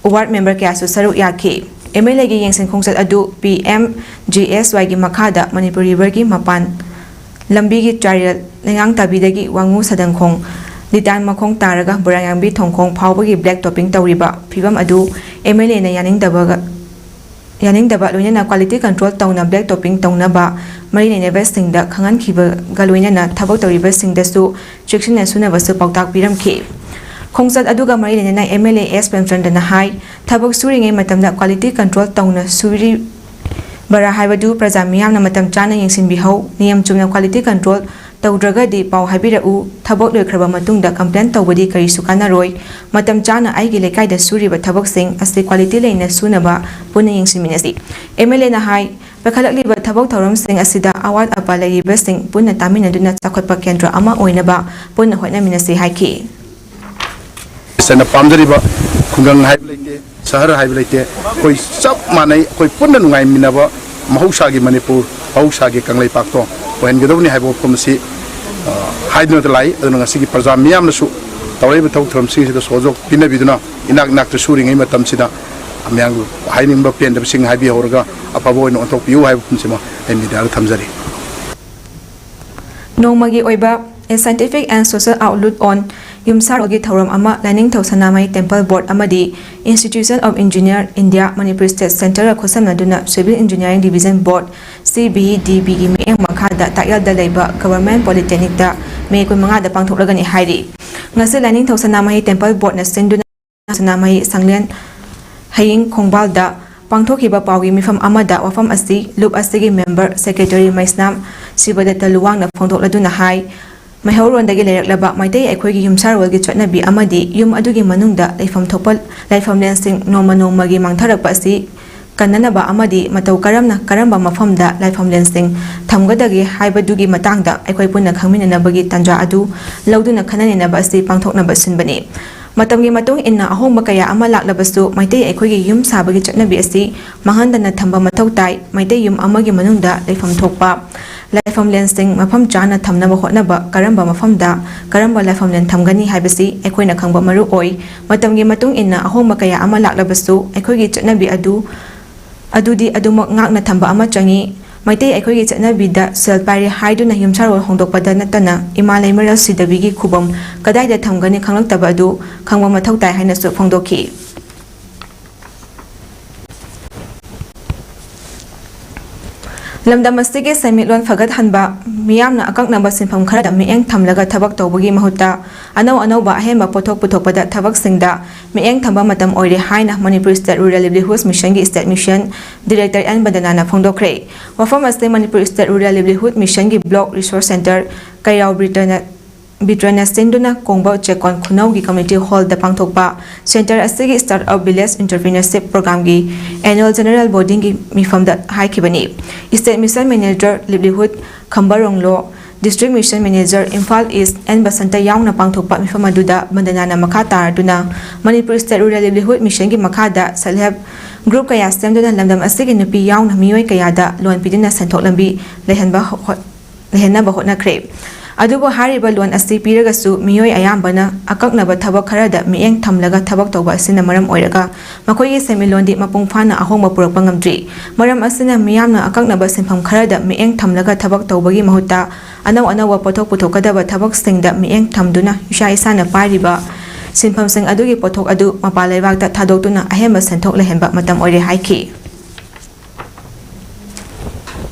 ꯋꯥꯔꯗ ꯃꯦꯝꯕꯔ ꯀꯌꯥꯁꯨ ꯁꯔꯨꯛ ꯌꯥꯈꯤ꯫ ꯑꯦꯝ ꯑꯦꯜ ꯑꯦꯒꯤ ꯌꯦꯡꯁꯤꯟ ꯈꯣꯡꯆꯠ ꯑꯗꯨ ꯄꯤ ꯑꯦꯝ ꯖꯤ ꯑꯦꯁ ꯋꯥꯏꯒꯤ ꯃꯈꯥꯗ ꯃꯅꯤꯄꯨꯔ ꯔꯤꯚꯔꯒꯤ ꯃꯄꯥꯟ ꯂꯝꯕꯤꯒꯤ ꯆꯥꯔꯦꯜ ꯂꯩꯉꯥꯡ ꯇꯥꯕꯤꯗꯒꯤ ꯋꯥꯉꯨ ꯁꯗꯪꯈꯣꯡ ꯂꯤꯇꯥꯟ ꯃꯈꯣꯡ ꯇꯥꯔꯒ ꯕꯣꯔꯥꯌꯥꯝꯕꯤ ꯊꯣꯡꯈꯣꯡ ꯐꯥꯎꯕꯒꯤ ꯕ꯭ꯂꯦꯛ ꯇꯣꯞꯄꯤꯡ ꯇꯧꯔꯤꯕ ꯐꯤꯕꯝ ꯑꯗꯨ ꯑꯦꯝ ꯑꯦꯜ ꯑꯦꯅ ꯌꯥꯅꯤꯡꯗꯕꯒ ꯌꯥꯅꯤꯡꯗꯕ ꯂꯣꯏꯅꯅ ꯀ꯭ꯋꯥꯂꯤꯇꯤ ꯀꯟꯇ꯭ꯔꯣꯜ ꯇꯧꯅ ꯕ꯭ꯂꯦꯛ ꯇꯣꯞꯄꯤꯡ ꯇꯧꯅꯕ ꯃꯔꯤ ꯂꯩꯅꯕꯁꯤꯡꯗ ꯈꯪꯍꯟꯈꯤꯕꯒ ꯂꯣꯏꯅꯅ ꯊꯕꯛ ꯇꯧꯔꯤꯕꯁꯤꯡꯗꯁꯨ ꯆꯦꯛꯁꯤꯟꯅ ꯁꯨꯅꯕꯁꯨ ꯄꯥꯎꯇꯥꯛ ꯄꯤꯔꯝꯈꯤ꯫ ꯈꯣꯡꯆꯠ ꯑꯗꯨꯒ ꯃꯔꯤ ꯂꯩꯅꯅ ꯑꯦꯝ ꯑꯦꯜ ꯑꯦ ꯑꯦꯁ ꯄ꯭ꯔꯦꯝꯆꯟꯗ꯭ꯔꯅ ꯍꯥꯏ, ꯊꯕꯛ ꯁꯨꯔꯤꯉꯩ ꯃꯇꯝꯗ ꯀ꯭ꯋꯥꯂꯤꯇꯤ ꯀꯟꯇ꯭ꯔꯣꯜ ꯇꯧꯅ ꯁꯨꯔꯤꯕꯔꯥ ꯍꯥꯏꯕꯗꯨ ꯄ꯭ꯔꯖꯥ ꯃꯤꯌꯥꯝꯅ ꯃꯇꯝ ꯆꯥꯅ ꯌꯦꯡꯁꯤꯟꯕꯤꯍꯧ꯫ ꯅꯤꯌꯝ ꯆꯨꯝꯅ ꯀ꯭ꯋꯥꯂꯤꯇꯤ ꯀꯟꯇ꯭ꯔꯣꯜ ꯇꯧꯗ꯭ꯔꯒꯗꯤ ꯄꯥꯎ ꯍꯥꯏꯕꯤꯔꯛꯎ꯫ ꯊꯕꯛ ꯂꯣꯏꯈ꯭ꯔꯕ ꯃꯇꯨꯡꯗ ꯀꯝꯄ꯭ꯂꯦꯟ ꯇꯧꯕꯗꯤ ꯀꯔꯤꯁꯨ ꯀꯥꯟꯅꯔꯣꯏ꯫ ꯃꯇꯝ ꯆꯥꯅ ꯑꯩꯒꯤ ꯂꯩꯀꯥꯏꯗ ꯁꯨꯔꯤꯕ ꯊꯕꯛꯁꯤꯡ ꯑꯁꯤ ꯀ꯭ꯋꯥꯂꯤꯇꯤ ꯂꯩꯅ ꯁꯨꯅꯕ ꯄꯨꯟꯅ ꯌꯦꯡꯁꯤꯟꯃꯤꯟꯅꯁꯤ꯫ ꯑꯦꯝ ꯑꯦꯜ ꯑꯦꯅ ꯍꯥꯏ, ꯄꯥꯏꯈꯠꯂꯛꯂꯤꯕ ꯊꯕꯛ ꯊꯧꯔꯝꯁꯤꯡ ꯑꯁꯤꯗ ꯑꯋꯥꯠ ꯑꯄꯥ ꯂꯩꯔꯤꯕꯁꯤꯡ ꯄꯨꯟꯅ ꯇꯥꯃꯤꯟꯅꯗꯨꯅ ꯆꯥꯎꯈꯠꯄ ꯀꯦꯟꯗ꯭ꯔ ꯑꯃ ꯑꯣꯏꯅꯕ ꯄꯨꯟꯅ ꯍꯣꯠꯅꯃꯤꯟꯅꯁꯤ ꯍꯥꯏꯈꯤ꯫ ꯁꯤꯅ ꯄꯥꯝꯖꯔꯤꯕ ꯈꯨꯡꯒꯪ ꯍꯥꯏꯕ ꯂꯩꯇꯦ, ꯁꯍꯔ ꯍꯥꯏꯕ ꯂꯩꯇꯦ, ꯑꯩꯈꯣꯏ ꯆꯞ ꯃꯥꯟꯅꯩ, ꯑꯩꯈꯣꯏ ꯄꯨꯟꯅ ꯅꯨꯡꯉꯥꯏꯃꯤꯟꯅꯕ ꯃꯍꯧꯁꯥꯒꯤ ꯃꯅꯤꯄꯨꯔ, ꯃꯍꯧꯁꯥꯒꯤ ꯀꯪꯂꯩꯄꯥꯛꯇꯣ ꯑꯣꯏꯍꯟꯒꯗꯕꯅꯤ ꯍꯥꯏꯕ ꯋꯥꯐꯝ ꯑꯁꯤ, ꯑ, ꯍꯥꯏꯗꯨꯅꯇ ꯂꯥꯛꯏ꯫ ꯑꯗꯨꯅ ꯉꯁꯤꯒꯤ ꯄ꯭ꯔꯖꯥ ꯃꯤꯌꯥꯝꯅꯁꯨ ꯇꯧꯔꯛꯏꯕ ꯊꯕꯛ ꯊꯧꯔꯝꯁꯤꯡꯁꯤꯗ ꯁꯍꯌꯣꯒ ꯄꯤꯅꯕꯤꯗꯨꯅ ꯏꯅꯥꯛ ꯅꯛꯇ ꯁꯨꯔꯤꯉꯩ ꯃꯇꯝꯁꯤꯗ ꯃꯌꯥꯝ ꯍꯥꯏꯅꯤꯡꯕ ꯄꯦꯟꯗꯕꯁꯤꯡ ꯍꯥꯏꯕꯤꯍꯧꯔꯒ ꯑꯐꯕ ꯑꯣꯏꯅ ꯑꯣꯟꯊꯣꯛꯄꯤꯌꯨ ꯍꯥꯏꯕ ꯋꯥꯐꯝꯁꯤꯃ ꯑꯩ ꯃꯤꯗꯤꯌꯥꯗ ꯊꯝꯖꯔꯤ꯫ ꯅꯣꯡꯃꯒꯤ ꯑꯣꯏꯕ A Scientific and Social Outlook on ꯌꯨꯝꯁꯥꯔꯣꯜꯒꯤ ꯊꯧꯔꯝ ꯑꯃ ꯂꯥꯏꯅꯤꯡꯊꯧ ꯁꯅꯥꯃꯍꯤ Temple Board ꯑꯃꯗꯤ Institution of Engineer India Manipur State Centre ꯈꯨꯠꯁꯝꯅꯗꯨꯅ Civil Engineering Division Board, C B D B ꯒꯤ ꯃꯤꯠꯌꯦꯡ ꯃꯈꯥꯗ ꯇꯥꯛꯌꯦꯜꯗ ꯂꯩꯕ Government Polytechnic ꯇ May ꯀꯨꯟꯃꯉꯥꯗ ꯄꯥꯡꯊꯣꯛꯂꯒꯅꯤ ꯍꯥꯏꯔꯤ꯫ ꯉꯁꯤ ꯂꯥꯏꯅꯤꯡꯊꯧ ꯁꯅꯥꯃꯍꯤ Temple Board ꯅ ꯁꯤꯟꯗꯨꯅ ꯁꯅꯥꯃꯍꯤ ꯁꯪꯂꯦꯟ ꯍꯌꯤꯡ ꯈꯣꯡꯕꯥꯜꯗ ꯄꯥꯡꯊꯣꯛꯈꯤꯕ ꯄꯥꯎꯒꯤ ꯃꯤꯐꯝ ꯑꯃꯗ ꯋꯥꯐꯝ ꯑꯁꯤ ꯂꯨꯞ ꯑꯁꯤꯒꯤ member secretary ꯃꯩꯁꯅꯥꯝ ꯁꯤꯕꯗꯠꯇ ꯂꯨꯋꯥꯡꯅ ꯐꯣꯡꯗꯣꯛꯂꯗꯨꯅ ꯍꯥꯏ, ꯃꯩꯍꯧꯔꯣꯟꯗꯒꯤ ꯂꯩꯔꯛꯂꯕ ꯃꯩꯇꯩ ꯑꯩꯈꯣꯏꯒꯤ ꯌꯨꯝꯁꯥꯔꯣꯜꯒꯤ ꯆꯠꯅꯕꯤ ꯑꯃꯗꯤ ꯌꯨꯝ ꯑꯗꯨꯒꯤ ꯃꯅꯨꯡꯗ ꯂꯩꯐꯝ ꯊꯣꯛꯄ ꯂꯥꯏꯐꯝꯂꯦꯟꯁꯤꯡ ꯅꯣꯡꯃ ꯅꯣꯡꯃꯒꯤ ꯃꯥꯡꯊꯔꯛꯄ ꯑꯁꯤ ꯀꯟꯅꯅꯕ ꯑꯃꯗꯤ ꯃꯇꯧ ꯀꯔꯝꯅ ꯀꯔꯝꯕ ꯃꯐꯝꯗ ꯂꯥꯏꯐꯝꯂꯦꯟꯁꯤꯡ ꯊꯝꯒꯗꯒꯦ ꯍꯥꯏꯕꯗꯨꯒꯤ ꯃꯇꯥꯡꯗ ꯑꯩꯈꯣꯏ ꯄꯨꯟꯅ ꯈꯪꯃꯤꯟꯅꯅꯕꯒꯤ ꯇꯥꯟꯖꯥ ꯑꯗꯨ ꯂꯧꯗꯨꯅ ꯈꯟꯅ ꯅꯩꯅꯕ ꯑꯁꯤ ꯄꯥꯡꯊꯣꯛꯅꯕ ꯁꯤꯟꯕꯅꯤ꯫ ꯃꯇꯝꯒꯤ ꯃꯇꯨꯡ ꯏꯟꯅ ꯑꯍꯣꯡꯕ ꯀꯌꯥ ꯑꯃ ꯂꯥꯛꯂꯕꯁꯨ, ꯃꯩꯇꯩ ꯑꯩꯈꯣꯏꯒꯤ ꯌꯨꯝ ꯁꯥꯕꯒꯤ ꯆꯠꯅꯕꯤ ꯑꯁꯤ ꯃꯥꯡꯍꯟꯗꯅ ꯊꯝꯕ ꯃꯊꯧ ꯇꯥꯏ꯫ ꯃꯩꯇꯩ ꯌꯨꯝ ꯑꯃꯒꯤ ꯃꯅꯨꯡꯗ ꯂꯩꯐꯝ ꯊꯣꯛꯄ ꯂꯥꯏꯐꯝꯂꯦꯟꯁꯤꯡ ꯃꯐꯝ ꯆꯥꯅ ꯊꯝꯅꯕ ꯍꯣꯠꯅꯕ꯫ ꯀꯔꯝꯕ ꯃꯐꯝꯗ ꯀꯔꯝꯕ ꯂꯥꯏꯐꯝꯂꯦꯟ ꯊꯝꯒꯅꯤ ꯍꯥꯏꯕꯁꯤ ꯑꯩꯈꯣꯏꯅ ꯈꯪꯕ ꯃꯔꯨ ꯑꯣꯏ꯫ ꯃꯇꯝꯒꯤ ꯃꯇꯨꯡ ꯏꯟꯅ ꯑꯍꯣꯡꯕ ꯀꯌꯥ ꯑꯃ ꯂꯥꯛꯂꯕꯁꯨ, ꯑꯩꯈꯣꯏꯒꯤ ꯆꯠꯅꯕꯤ ꯑꯗꯨ, ꯑꯗꯨꯗꯤ ꯑꯗꯨꯃꯛ ꯉꯥꯛꯅ ꯊꯝꯕ ꯑꯃ ꯆꯪꯏ꯫ ꯃꯩꯇꯩ ꯑꯩꯈꯣꯏꯒꯤ ꯆꯠꯅꯕꯤꯗ ꯁꯦꯜ ꯄꯥꯏꯔꯦ ꯍꯥꯏꯗꯨꯅ ꯌꯨꯝꯁꯥꯔꯣꯜ ꯍꯣꯡꯗꯣꯛꯄꯗ ꯅꯠꯇꯅ ꯏꯃꯥ ꯂꯩꯃꯔꯦꯜ ꯁꯤꯗꯕꯤꯒꯤ ꯈꯨꯕꯝ ꯀꯗꯥꯏꯗ ꯊꯝꯒꯅꯤ ꯈꯪꯂꯛꯇꯕ ꯑꯗꯨ ꯈꯪꯕ ꯃꯊꯧ ꯇꯥꯏ ꯍꯥꯏꯅꯁꯨ ꯐꯣꯡꯗꯣꯛꯈꯤ꯫ ꯂꯝꯗꯝ ꯑꯁꯤꯒꯤ ꯁꯦꯟꯃꯤꯠꯂꯣꯟ ꯐꯒꯠꯍꯟꯕ, ꯃꯤꯌꯥꯝꯅ ꯑꯀꯛꯅꯕ ꯁꯤꯟꯐꯝ ꯈꯔꯗ ꯃꯤꯠꯌꯦꯡ ꯊꯝꯂꯒ ꯊꯕꯛ ꯇꯧꯕꯒꯤ ꯃꯍꯨꯠꯇ ꯑꯅꯧ ꯑꯅꯧꯕ ꯑꯍꯦꯟꯕ ꯄꯣꯠꯊꯣꯛ ꯄꯨꯊꯣꯛꯄꯗ ꯊꯕꯛꯁꯤꯡꯗ ꯃꯤꯠꯌꯦꯡ ꯊꯝꯕ ꯃꯇꯝ ꯑꯣꯏꯔꯦ ꯍꯥꯏꯅ ꯃꯅꯤꯄꯨꯔ ꯁ꯭ꯇꯦꯠ ꯔꯨꯔꯦꯜ ꯂꯤꯚꯂꯤꯍꯨꯗ ꯃꯤꯁꯟꯒꯤ ꯁ꯭ꯇꯦꯠ ꯃꯤꯁꯟ ꯗꯤꯔꯦꯛꯇꯔ ꯑꯦꯟ ꯕꯟꯗꯅꯥꯅ ꯐꯣꯡꯗꯣꯛꯈ꯭ꯔꯦ꯫ ꯋꯥꯐꯝ ꯑꯁꯤ ꯃꯅꯤꯄꯨꯔ ꯁ꯭ꯇꯦꯠ ꯔꯨꯔꯦꯜ ꯂꯤꯚꯂꯤꯍꯨꯗ ꯃꯤꯁꯟꯒꯤ ꯕ꯭ꯂꯣꯛ ꯔꯤꯁꯣꯔꯁ ꯁꯦꯟꯇꯔ ꯀꯩꯔꯥꯎ ꯕꯤꯇ꯭ꯔꯅ ꯕꯤꯇ꯭ꯔꯅ ꯁꯤꯟꯗꯨꯅ ꯀꯣꯡꯕ ꯎꯆꯦꯛꯀꯣꯟ ꯈꯨꯅꯧꯒꯤ ꯀꯝꯃ꯭ꯌꯨꯅꯤꯇꯤ ꯍꯣꯜꯗ ꯄꯥꯡꯊꯣꯛꯄ ꯁꯦꯟꯇꯔ ꯑꯁꯤꯒꯤ ꯁ꯭ꯇꯥꯔꯠ ꯑꯞ ꯚꯤꯂꯦꯖ ꯑꯦꯟꯇꯔꯄ꯭ꯔꯤꯅꯔꯁꯤꯞ ꯄ꯭ꯔꯣꯒ꯭ꯔꯥꯝꯒꯤ ꯑꯦꯅꯨꯑꯦꯜ ꯖꯦꯅꯔꯦꯜ ꯕꯣꯗꯤꯒꯤ ꯃꯤꯐꯝꯗ ꯍꯥꯏꯈꯤꯕꯅꯤ꯫ ꯁ꯭ꯇꯦꯠ ꯃꯤꯁꯟ ꯃꯦꯅꯦꯖꯔ ꯂꯤꯚꯂꯤꯍꯨꯗ ꯈꯝꯕꯔꯣꯡꯂꯣ, district mission manager Imphal east N Basanta ꯌꯥꯎꯅ ꯄꯥꯡꯊꯣꯛꯄ ꯃꯤꯐꯝ ꯑꯗꯨꯗ ꯕꯟꯗꯅꯥꯅ ꯃꯈꯥ ꯇꯥꯔꯗꯨꯅ ꯃꯅꯤꯄꯨꯔ ꯁ꯭ꯇꯦꯠ ꯔꯨꯔꯦꯜ ꯂꯤꯚꯂꯤꯍꯨꯗ ꯃꯤꯁꯟꯒꯤ ꯃꯈꯥꯗ ꯁꯦꯜꯐ ꯍꯦꯜꯞ ꯒ꯭ꯔꯨꯞ ꯀꯌꯥ ꯁꯦꯝꯗꯨꯅ ꯂꯝꯗꯝ ꯑꯁꯤꯒꯤ ꯅꯨꯄꯤ ꯌꯥꯎꯅ ꯃꯤꯑꯣꯏ ꯀꯌꯥꯗ ꯂꯣꯟ ꯄꯤꯗꯨꯅ ꯁꯦꯟꯊꯣꯛ ꯂꯝꯕꯤ ꯂꯩꯍꯟꯕ ꯍꯣ-, ꯂꯩꯍꯟꯅꯕ ꯍꯣꯠꯅꯈ꯭ꯔꯦ꯫ ꯑꯗꯨꯕꯨ ꯍꯥꯏꯔꯤꯕ ꯂꯣꯟ ꯑꯁꯤ ꯄꯤꯔꯒꯁꯨ ꯃꯤꯑꯣꯏ ꯑꯌꯥꯝꯕꯅ ꯑꯀꯛꯅꯕ ꯊꯕꯛ ꯈꯔꯗ ꯃꯤꯠꯌꯦꯡ ꯊꯝꯂꯒ ꯊꯕꯛ ꯇꯧꯕ ꯑꯁꯤꯅ ꯃꯔꯝ ꯑꯣꯏꯔꯒ ꯃꯈꯣꯏꯒꯤ ꯁꯦꯟꯃꯤꯠꯂꯣꯟꯗꯤ ꯃꯄꯨꯡ ꯐꯥꯅ ꯑꯍꯣꯡꯕ ꯄꯨꯔꯛꯄ ꯉꯝꯗ꯭ꯔꯤ꯫ ꯃꯔꯝ ꯑꯁꯤꯅ ꯃꯤꯌꯥꯝꯅ ꯑꯀꯛꯅꯕ ꯁꯤꯟꯐꯝ ꯈꯔꯗ ꯃꯤꯠꯌꯦꯡ ꯊꯝꯂꯒ ꯊꯕꯛ ꯇꯧꯕꯒꯤ ꯃꯍꯨꯠꯇ ꯑꯅꯧ ꯑꯅꯧꯕ ꯄꯣꯠꯊꯣꯛ ꯄꯨꯊꯣꯛꯀꯗꯕ ꯊꯕꯛꯁꯤꯡꯗ ꯃꯤꯠꯌꯦꯡ ꯊꯝꯗꯨꯅ ꯏꯁꯥ ꯏꯁꯥꯅ ꯄꯥꯏꯔꯤꯕ ꯁꯤꯟꯐꯝꯁꯤꯡ ꯑꯗꯨꯒꯤ ꯄꯣꯠꯊꯣꯛ ꯑꯗꯨ ꯃꯄꯥꯟ ꯂꯩꯕꯥꯛꯇ ꯊꯥꯗꯣꯛꯇꯨꯅ ꯑꯍꯦꯟꯕ ꯁꯦꯟꯊꯣꯛ ꯂꯩꯍꯟꯕ ꯃꯇꯝ ꯑꯣꯏꯔꯦ ꯍꯥꯏꯈꯤ꯫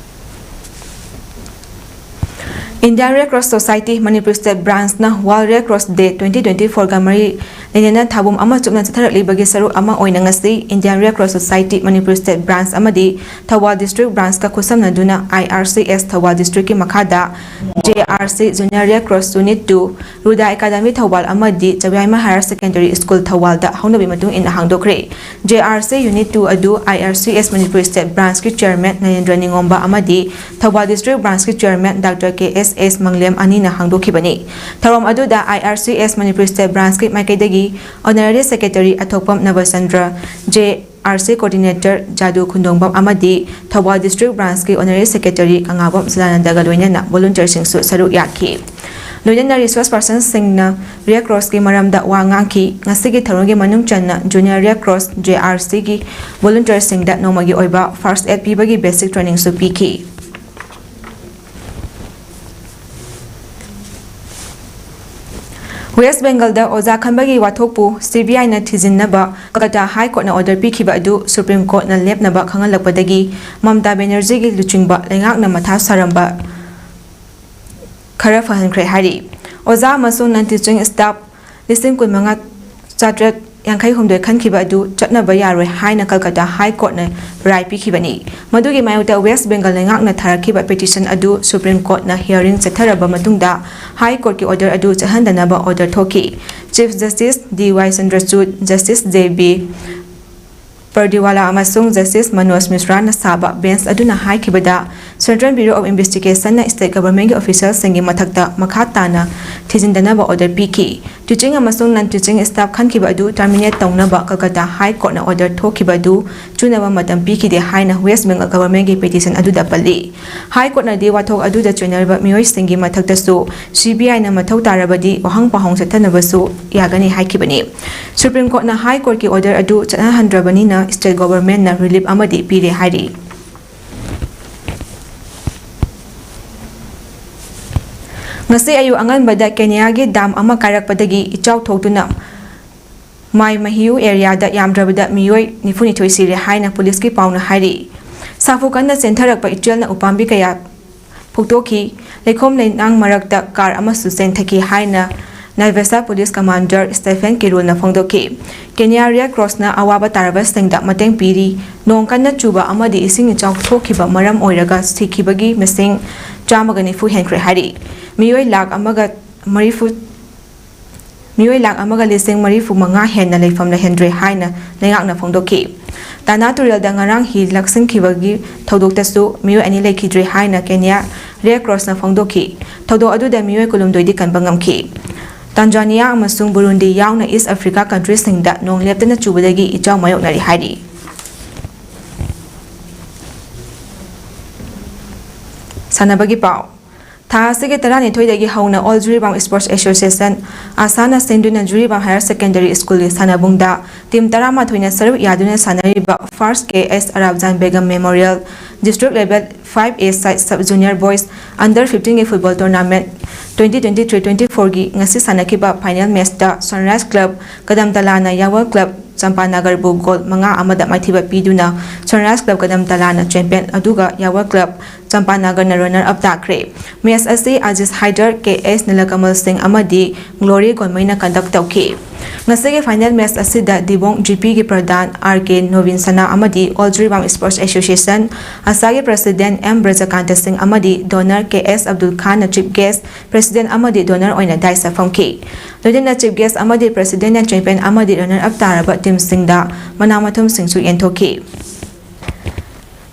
Indian Red Cross Society Manipur State Branch ꯅ World Red Cross Day twenty twenty-four ꯒ ꯃꯔꯤ ꯂꯩꯅꯅ ꯊꯧꯔꯝ ꯑꯃ ꯆꯨꯞꯅ ꯆꯠꯊꯔꯛꯂꯤꯕꯒꯤ ꯁꯔꯨꯛ ꯑꯃ ꯑꯣꯏꯅ ꯉꯁꯤ Indian Red Cross Society Manipur State Branch ꯑꯃꯗꯤ ꯊꯧꯕꯥꯜ District Branch ꯀ ꯈꯨꯠꯁꯝꯅꯗꯨꯅ I R C S Thoubal District ꯀꯤ ꯃꯈꯥꯗ J R C Junior Red Cross Unit two, ꯔꯨꯗꯥ Academy Thoubal ꯑꯃꯗꯤ ꯆꯧꯌꯥꯏꯃ Higher Secondary School ꯊꯧꯕꯥꯜꯗ ꯍꯧꯅꯕꯤ ꯃꯇꯨꯡ ꯏꯟꯅ ꯍꯥꯡꯗꯣꯛꯈ꯭ꯔꯦ꯫ J R C Unit two ꯑꯗꯨ I R C S Manipur State Branch ꯀꯤ Chairman Narendra ꯅꯤꯉꯣꯝꯕ ꯑꯃꯗꯤ ꯊꯧꯕꯥꯜ District Branch ꯀꯤ Chairman Doctor K S S ꯃꯪꯂꯦꯝ ꯑꯅꯤꯅ ꯍꯥꯡꯗꯣꯛꯈꯤꯕꯅꯤ꯫ ꯊꯧꯔꯝ ꯑꯗꯨꯗ I R C S Manipur State Branch ꯀꯤ ꯃꯥꯏꯀꯩꯗꯒꯤ Honorary Secretary ꯑꯊꯣꯛꯄꯝ ꯅꯕꯆꯟꯗ꯭ꯔ, J ꯑꯥꯔ ꯁꯤ ꯀꯣꯑꯣꯔꯗꯤꯅꯦꯇꯔ ꯖꯥꯗꯨ ꯈꯨꯟꯗꯣꯡꯕꯝ ꯑꯃꯗꯤ ꯊꯧꯕꯥꯜ ꯗꯤꯁꯇ꯭ꯔꯤꯛ ꯕ꯭ꯔꯥꯟꯁꯀꯤ ꯑꯣꯅꯔꯦꯔꯤ ꯁꯦꯀ꯭ꯔꯦꯇꯔꯤ ꯀꯪꯂꯥꯕꯝ ꯁꯗꯥꯅꯟꯗꯒ ꯂꯣꯏꯅꯅ ꯚꯣꯂꯨꯟꯇꯤꯌꯔꯁꯤꯡꯁꯨ ꯁꯔꯨꯛ ꯌꯥꯈꯤ꯫ ꯂꯣꯏꯅꯅ ꯔꯤꯁꯣꯔꯁ ꯄꯥꯔꯁꯟꯁꯤꯡꯅ ꯔꯦꯗ ꯀ꯭ꯔꯣꯁꯀꯤ ꯃꯔꯝꯗ ꯋꯥ ꯉꯥꯡꯈꯤ꯫ ꯉꯁꯤꯒꯤ ꯊꯧꯔꯝꯒꯤ ꯃꯅꯨꯡ ꯆꯟꯅ junior red cross, J R ꯁꯤꯒꯤ ꯚꯣꯂꯨꯟꯇꯤꯌꯔꯁꯤꯡꯗ ꯅꯣꯡꯃꯒꯤ ꯑꯣꯏꯕ ꯐꯥꯔꯁ ꯑꯦꯗ ꯄꯤꯕꯒꯤ ꯕꯦꯁꯤꯛ ꯇ꯭ꯔꯦꯅꯤꯡꯁꯨ ꯄꯤꯈꯤ꯫ ꯋꯦꯁ ꯕꯦꯡꯒꯜꯗ ꯑꯣꯖꯥ ꯈꯟꯕꯒꯤ ꯋꯥꯊꯣꯛꯄꯨ ꯁꯤ ꯕꯤ ꯑꯥꯏꯅ ꯊꯤꯖꯤꯟꯅꯕ ꯀꯜꯀꯇꯥ ꯍꯥꯏ ꯀꯣꯔꯠꯅ ꯑꯣꯔꯗꯔ ꯄꯤꯈꯤꯕ ꯑꯗꯨ ꯁꯨꯄ꯭ꯔꯤꯝ ꯀꯣꯔꯠꯅ ꯂꯦꯞꯅꯕ ꯈꯪꯍꯜꯂꯛꯄꯗꯒꯤ ꯃꯃꯇꯥ ꯕꯦꯅꯔꯖꯤꯒꯤ ꯂꯨꯆꯤꯡꯕ ꯂꯩꯉꯥꯛꯅ ꯃꯊꯥ ꯁꯥꯔꯝꯕ ꯈꯔ ꯐꯍꯟꯈ꯭ꯔꯦ ꯍꯥꯏꯔꯤ꯫ ꯑꯣꯖꯥ ꯑꯃꯁꯨꯡ ꯅꯟ ꯇꯤꯆꯤꯡ ꯁ꯭ꯇꯥꯐ ꯂꯤꯁꯤꯡ ꯀꯨꯟꯃꯉꯥ ꯆꯥꯇ꯭ꯔꯦꯠ ꯌꯥꯡꯈꯩ ꯍꯨꯝꯗꯣꯏ ꯈꯟꯈꯤꯕ ꯑꯗꯨ ꯆꯠꯅꯕ ꯌꯥꯔꯣꯏ ꯍꯥꯏꯅ ꯀꯜꯀꯇꯥ ꯍꯥꯏ ꯀꯣꯔꯠꯅ ꯔꯥꯏ ꯄꯤꯈꯤꯕꯅꯤ꯫ ꯃꯗꯨꯒꯤ ꯃꯥꯌꯣꯛꯇ ꯋꯦꯁ ꯕꯦꯡꯒꯜ ꯂꯩꯉꯥꯛꯅ ꯊꯥꯔꯛꯈꯤꯕ ꯄꯤꯇꯤꯁꯟ ꯑꯗꯨ ꯁꯨꯄ꯭ꯔꯤꯝ ꯀꯣꯔꯠꯅ ꯍꯤꯌꯥꯔꯤꯡ ꯆꯠꯊꯔꯕ ꯃꯇꯨꯡꯗ ꯍꯥꯏ ꯀꯣꯔꯠꯀꯤ ꯑꯣꯔꯗꯔ ꯑꯗꯨ ꯆꯠꯍꯟꯗꯅꯕ ꯑꯣꯔꯗꯔ ꯊꯣꯛꯈꯤ꯫ ꯆꯤꯐ ꯖꯁꯇꯤꯁ ꯗꯤ ꯋꯥꯏ ꯆꯟꯗ꯭ꯔꯆꯨꯗ, ꯖꯁꯇꯤꯁ ꯖꯦ ꯕꯤ ꯄꯔꯗꯤꯋꯥꯂꯥ ꯑꯃꯁꯨꯡ ꯖꯁꯇꯤꯁ ꯃꯅꯣꯖ ꯃꯤꯁ꯭ꯔꯥꯅ ꯁꯥꯕ ꯕꯦꯟꯆ ꯑꯗꯨꯅ ꯍꯥꯏꯈꯤꯕꯗ, ꯁꯦꯟꯇ꯭ꯔꯦꯜ ꯕ꯭ꯌꯨꯔꯣ ꯑꯣꯐ ꯏꯟꯚꯦꯁꯇꯤꯒꯦꯁꯟꯅ ꯁ꯭ꯇꯦꯠ ꯒꯚꯔꯟꯃꯦꯟꯠꯀꯤ ꯑꯣꯐꯤꯁꯤꯌꯦꯜꯁꯤꯡꯒꯤ ꯃꯊꯛꯇ ꯃꯈꯥ ꯇꯥꯅ ꯊꯤꯖꯤꯟꯗꯅꯕ ꯑꯣꯔꯗꯔ ꯄꯤꯈꯤ꯫ ꯇꯤꯆꯤꯡ ꯑꯃꯁꯨꯡ ꯅꯟ ꯇꯤꯆꯤꯡ ꯁ꯭ꯇꯥꯐ ꯈꯟꯈꯤꯕ ꯑꯗꯨ ꯇꯔꯃꯤꯅꯦꯠ ꯇꯧꯅꯕ ꯀꯜꯀꯇꯥ ꯍꯥꯏ ꯀꯣꯔꯠꯅ ꯑꯣꯔꯗꯔ ꯊꯣꯛꯈꯤꯕ ꯑꯗꯨ ꯆꯨꯅꯕ ꯃꯇꯝ ꯄꯤꯈꯤꯗꯦ ꯍꯥꯏꯅ ꯋꯦꯁ ꯕꯦꯡꯒꯜ ꯒꯚꯔꯟꯃꯦꯟꯠꯀꯤ ꯄꯤꯇꯤꯁꯟ ꯑꯗꯨꯗ ꯄꯜꯂꯤ꯫ ꯍꯥꯏ ꯀꯣꯔꯠꯅꯗꯤ ꯋꯥꯊꯣꯛ ꯑꯗꯨꯗ ꯆꯣꯏꯅꯔꯤꯕ ꯃꯤꯑꯣꯏꯁꯤꯡꯒꯤ ꯃꯊꯛꯇꯁꯨ ꯁꯤ ꯕꯤ ꯑꯥꯏꯅ ꯃꯊꯧ ꯇꯥꯔꯕꯗꯤ ꯋꯥꯍꯪ ꯄꯥꯎꯍꯪ ꯆꯠꯊꯅꯕꯁꯨ ꯌꯥꯒꯅꯤ ꯍꯥꯏꯈꯤꯕꯅꯤ꯫ ꯁꯨꯄ꯭ꯔꯤꯝ ꯀꯣꯔꯠꯅ ꯍꯥꯏ ꯀꯣꯔꯠꯀꯤ ꯑꯣꯔꯗꯔ ꯑꯗꯨ ꯆꯠꯅꯍꯟꯗ꯭ꯔꯕꯅꯤꯅ ꯁ꯭ꯇꯦꯠ ꯒꯚꯔꯟꯃꯦꯟꯠꯅ ꯔꯤꯂꯤꯐ ꯑꯃꯗꯤ ꯄꯤꯔꯦ ꯍꯥꯏꯔꯤ꯫ ꯉꯁꯤ ꯑꯌꯨꯛ ꯑꯉꯟꯕꯗ ꯀꯦꯅꯤꯌꯥꯒꯤ ꯗꯥꯝ ꯑꯃ ꯀꯥꯏꯔꯛꯄꯗꯒꯤ ꯏꯆꯥꯎ ꯊꯣꯛꯇꯨꯅ ꯃꯥꯏ ꯃꯍꯤꯌꯨ ꯑꯦꯔꯤꯌꯥꯗ ꯌꯥꯝꯗ꯭ꯔꯕꯗ ꯃꯤꯑꯣꯏ ꯅꯤꯐꯨꯅꯤꯊꯣꯏ ꯁꯤꯔꯦ ꯍꯥꯏꯅ ꯄꯨꯂꯤꯁꯀꯤ ꯄꯥꯎꯅ ꯍꯥꯏꯔꯤ꯫ ꯁꯥꯐꯨ ꯀꯟꯅ ꯆꯦꯟꯊꯔꯛꯄ ꯏꯆꯦꯜꯅ ꯎꯄꯥꯝꯕꯤ ꯀꯌꯥ ꯐꯨꯛꯇꯣꯛꯈꯤ꯫ ꯂꯩꯈꯣꯝ ꯂꯩꯅꯥꯡ ꯃꯔꯛꯇ ꯀꯥꯔ ꯑꯃꯁꯨ ꯆꯦꯟꯊꯈꯤ ꯍꯥꯏꯅ ꯅꯥꯏꯕꯦꯁꯥ ꯄꯨꯂꯤꯁ ꯀꯃꯥꯟꯗꯔ ꯁ꯭ꯇꯦꯐꯦꯟ ꯀꯤꯔꯨꯜꯅ ꯐꯣꯡꯗꯣꯛꯈꯤ꯫ ꯀꯦꯅꯤꯌꯥ ꯔꯦꯗ ꯀ꯭ꯔꯣꯁꯅ ꯑꯋꯥꯕ ꯇꯥꯔꯕꯁꯤꯡꯗ ꯃꯇꯦꯡ ꯄꯤꯔꯤ꯫ ꯅꯣꯡ ꯀꯟꯅ ꯆꯨꯕ ꯑꯃꯗꯤ ꯏꯁꯤꯡ ꯏꯆꯥꯎ ꯊꯣꯛꯈꯤꯕ ꯃꯔꯝ ꯑꯣꯏꯔꯒ ꯁꯤꯈꯤꯕꯒꯤ ꯃꯁꯤꯡ ꯆꯥꯝꯃꯒ ꯅꯤꯐꯨ ꯍꯦꯟꯈ꯭ꯔꯦ ꯍꯥꯏꯔꯤ꯫ ꯃꯤꯑꯣꯏ ꯂꯥꯈ ꯑꯃꯒ ꯃꯔꯤꯐꯨ, ꯃꯤꯑꯣꯏ ꯂꯥꯈ ꯑꯃꯒ ꯂꯤꯁꯤꯡ ꯃꯔꯤꯐꯨ ꯃꯉꯥ ꯍꯦꯟꯅ ꯂꯩꯐꯝ ꯂꯩꯍꯟꯗ꯭ꯔꯦ ꯍꯥꯏꯅ ꯂꯩꯉꯥꯛꯅ ꯐꯣꯡꯗꯣꯛꯈꯤ꯫ ꯇꯥꯅꯥ ꯇꯨꯔꯦꯜꯗ ꯉꯔꯥꯡ ꯍꯤ ꯂꯛꯁꯤꯟꯈꯤꯕꯒꯤ ꯊꯧꯗꯣꯛꯇꯁꯨ ꯃꯤꯑꯣꯏ ꯑꯅꯤ ꯂꯩꯈꯤꯗ꯭ꯔꯦ ꯍꯥꯏꯅ ꯀꯦꯅꯤꯌꯥ ꯔꯦꯗ ꯀ꯭ꯔꯣꯁꯅ ꯐꯣꯡꯗꯣꯛꯈꯤ꯫ ꯊꯧꯗꯣꯛ ꯑꯗꯨꯗ ꯃꯤꯑꯣꯏ ꯀꯨꯟꯍꯨꯝꯗꯣꯏꯗꯤ ꯀꯟꯕ ꯉꯝꯈꯤ꯫ ꯇꯥꯟꯖꯥꯅꯤꯌꯥ ꯑꯃꯁꯨꯡ ꯕꯨꯔꯨꯟꯗꯤ ꯌꯥꯎꯅ ꯏꯁ ꯑꯐ꯭ꯔꯤꯀꯥ ꯀꯟꯇ꯭ꯔꯤꯁꯤꯡꯗ ꯅꯣꯡ ꯂꯦꯞꯇꯅ ꯆꯨꯕꯗꯒꯤ ꯏꯆꯥꯎ ꯃꯥꯌꯣꯛꯅꯔꯤ ꯍꯥꯏꯔꯤ꯫ ꯁꯥꯟꯅꯕꯒꯤ ꯄꯥꯎ꯫ ꯊꯥ ꯑꯁꯤꯒꯤ ꯇꯔꯥꯅꯤꯊꯣꯏꯗꯒꯤ ꯍꯧꯅ All Jiribam Sports Association, ꯑꯁꯥꯅ ꯁꯤꯟꯗꯨꯅ ꯖꯤꯔꯤꯕꯥꯝ Higher Secondary Schoolꯒꯤ ꯁꯥꯟꯅꯕꯨꯡꯗ team ꯇꯔꯥꯃꯥꯊꯣꯏꯅ ꯁꯔꯨꯛ ꯌꯥꯗꯨꯅ ꯁꯥꯟꯅꯔꯤꯕ First K S Arabjan Begum Memorial District Level five A Side Sub Junior Boys Under fifteenꯒꯤ football tournament twenty twenty-three twenty-fourꯒꯤ ꯉꯁꯤ ꯁꯥꯟꯅꯈꯤꯕ final matchꯇ Sunrise Club ꯀꯗꯝꯇꯂꯥꯅ ꯌꯥꯋꯜ Club ꯆꯝꯄꯥꯅꯒꯔꯕꯨ goal ꯃꯉꯥ ꯑꯃꯗ ꯃꯥꯏꯊꯤꯕ ꯄꯤꯗꯨꯅ Sunrise Club ꯀꯗꯝꯇꯂꯥꯅ champion, ꯑꯗꯨꯒ ꯌꯥꯋꯜ Club ꯆꯝꯄꯥꯅꯒꯔꯅ runner up ꯇꯥꯈ꯭ꯔꯦ꯫ Match ꯑꯁꯤ ꯑꯖꯤꯁ Hyder, K S ꯅꯤꯂꯀꯃꯜ ꯁꯤꯡ ꯑꯃꯗꯤ ꯒ꯭ꯂꯣꯔꯤ ꯒꯣꯟꯃꯩꯅ conduct ꯇꯧꯈꯤ꯫ ꯉꯁꯤꯒꯤ final match ꯑꯁꯤꯗ ꯗꯤꯕꯣꯡ ꯖꯤꯄꯤꯒꯤ ꯄ꯭ꯔꯙꯥꯟ ꯑꯥꯔ ꯀꯦ ꯅꯣꯕꯤꯟ ꯁꯅꯥ ꯑꯃꯗꯤ All Jiribam Sports Association, ꯑꯁꯥꯒꯤ president ꯑꯦꯝ ꯕ꯭ꯔꯖꯀꯥꯟꯇ ꯁꯤꯡ ꯑꯃꯗꯤ donor ꯀꯦ ꯑꯦꯁ ꯑꯕꯗꯨꯜ ꯈꯥꯟꯅ chief guest, president ꯑꯃꯗꯤ donor ꯑꯣꯏꯅ dais ꯐꯝꯈꯤ꯫ ꯂꯣꯏꯅꯅ chief guest ꯑꯃꯗꯤ presidentꯅ champion ꯑꯃꯗꯤ runner up ꯇꯥꯔꯕ teamꯁꯤꯡꯗ ꯃꯅꯥ ꯃꯊꯨꯝꯁꯤꯡꯁꯨ ꯌꯦꯟꯊꯣꯛꯈꯤ꯫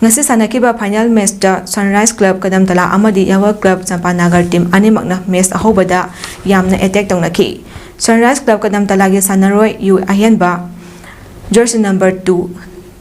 ꯉꯁꯤ ꯁꯥꯟꯅꯈꯤꯕ final matchꯇ Sunrise Club ꯀꯗꯝꯇꯂꯥ ꯑꯃꯗꯤ ꯌꯥꯋꯜ Club ꯆꯝꯄꯥꯅꯒꯔ team ꯑꯅꯤꯃꯛꯅ match ꯑꯍꯧꯕꯗ ꯌꯥꯝꯅ attack ꯇꯧꯅꯈꯤ꯫ Sunrise Club ꯀꯗꯝꯇꯂꯥꯒꯤ ꯁꯥꯟꯅꯔꯣꯏ ꯌꯨ ꯑꯍꯦꯟꯕ, jersey number two,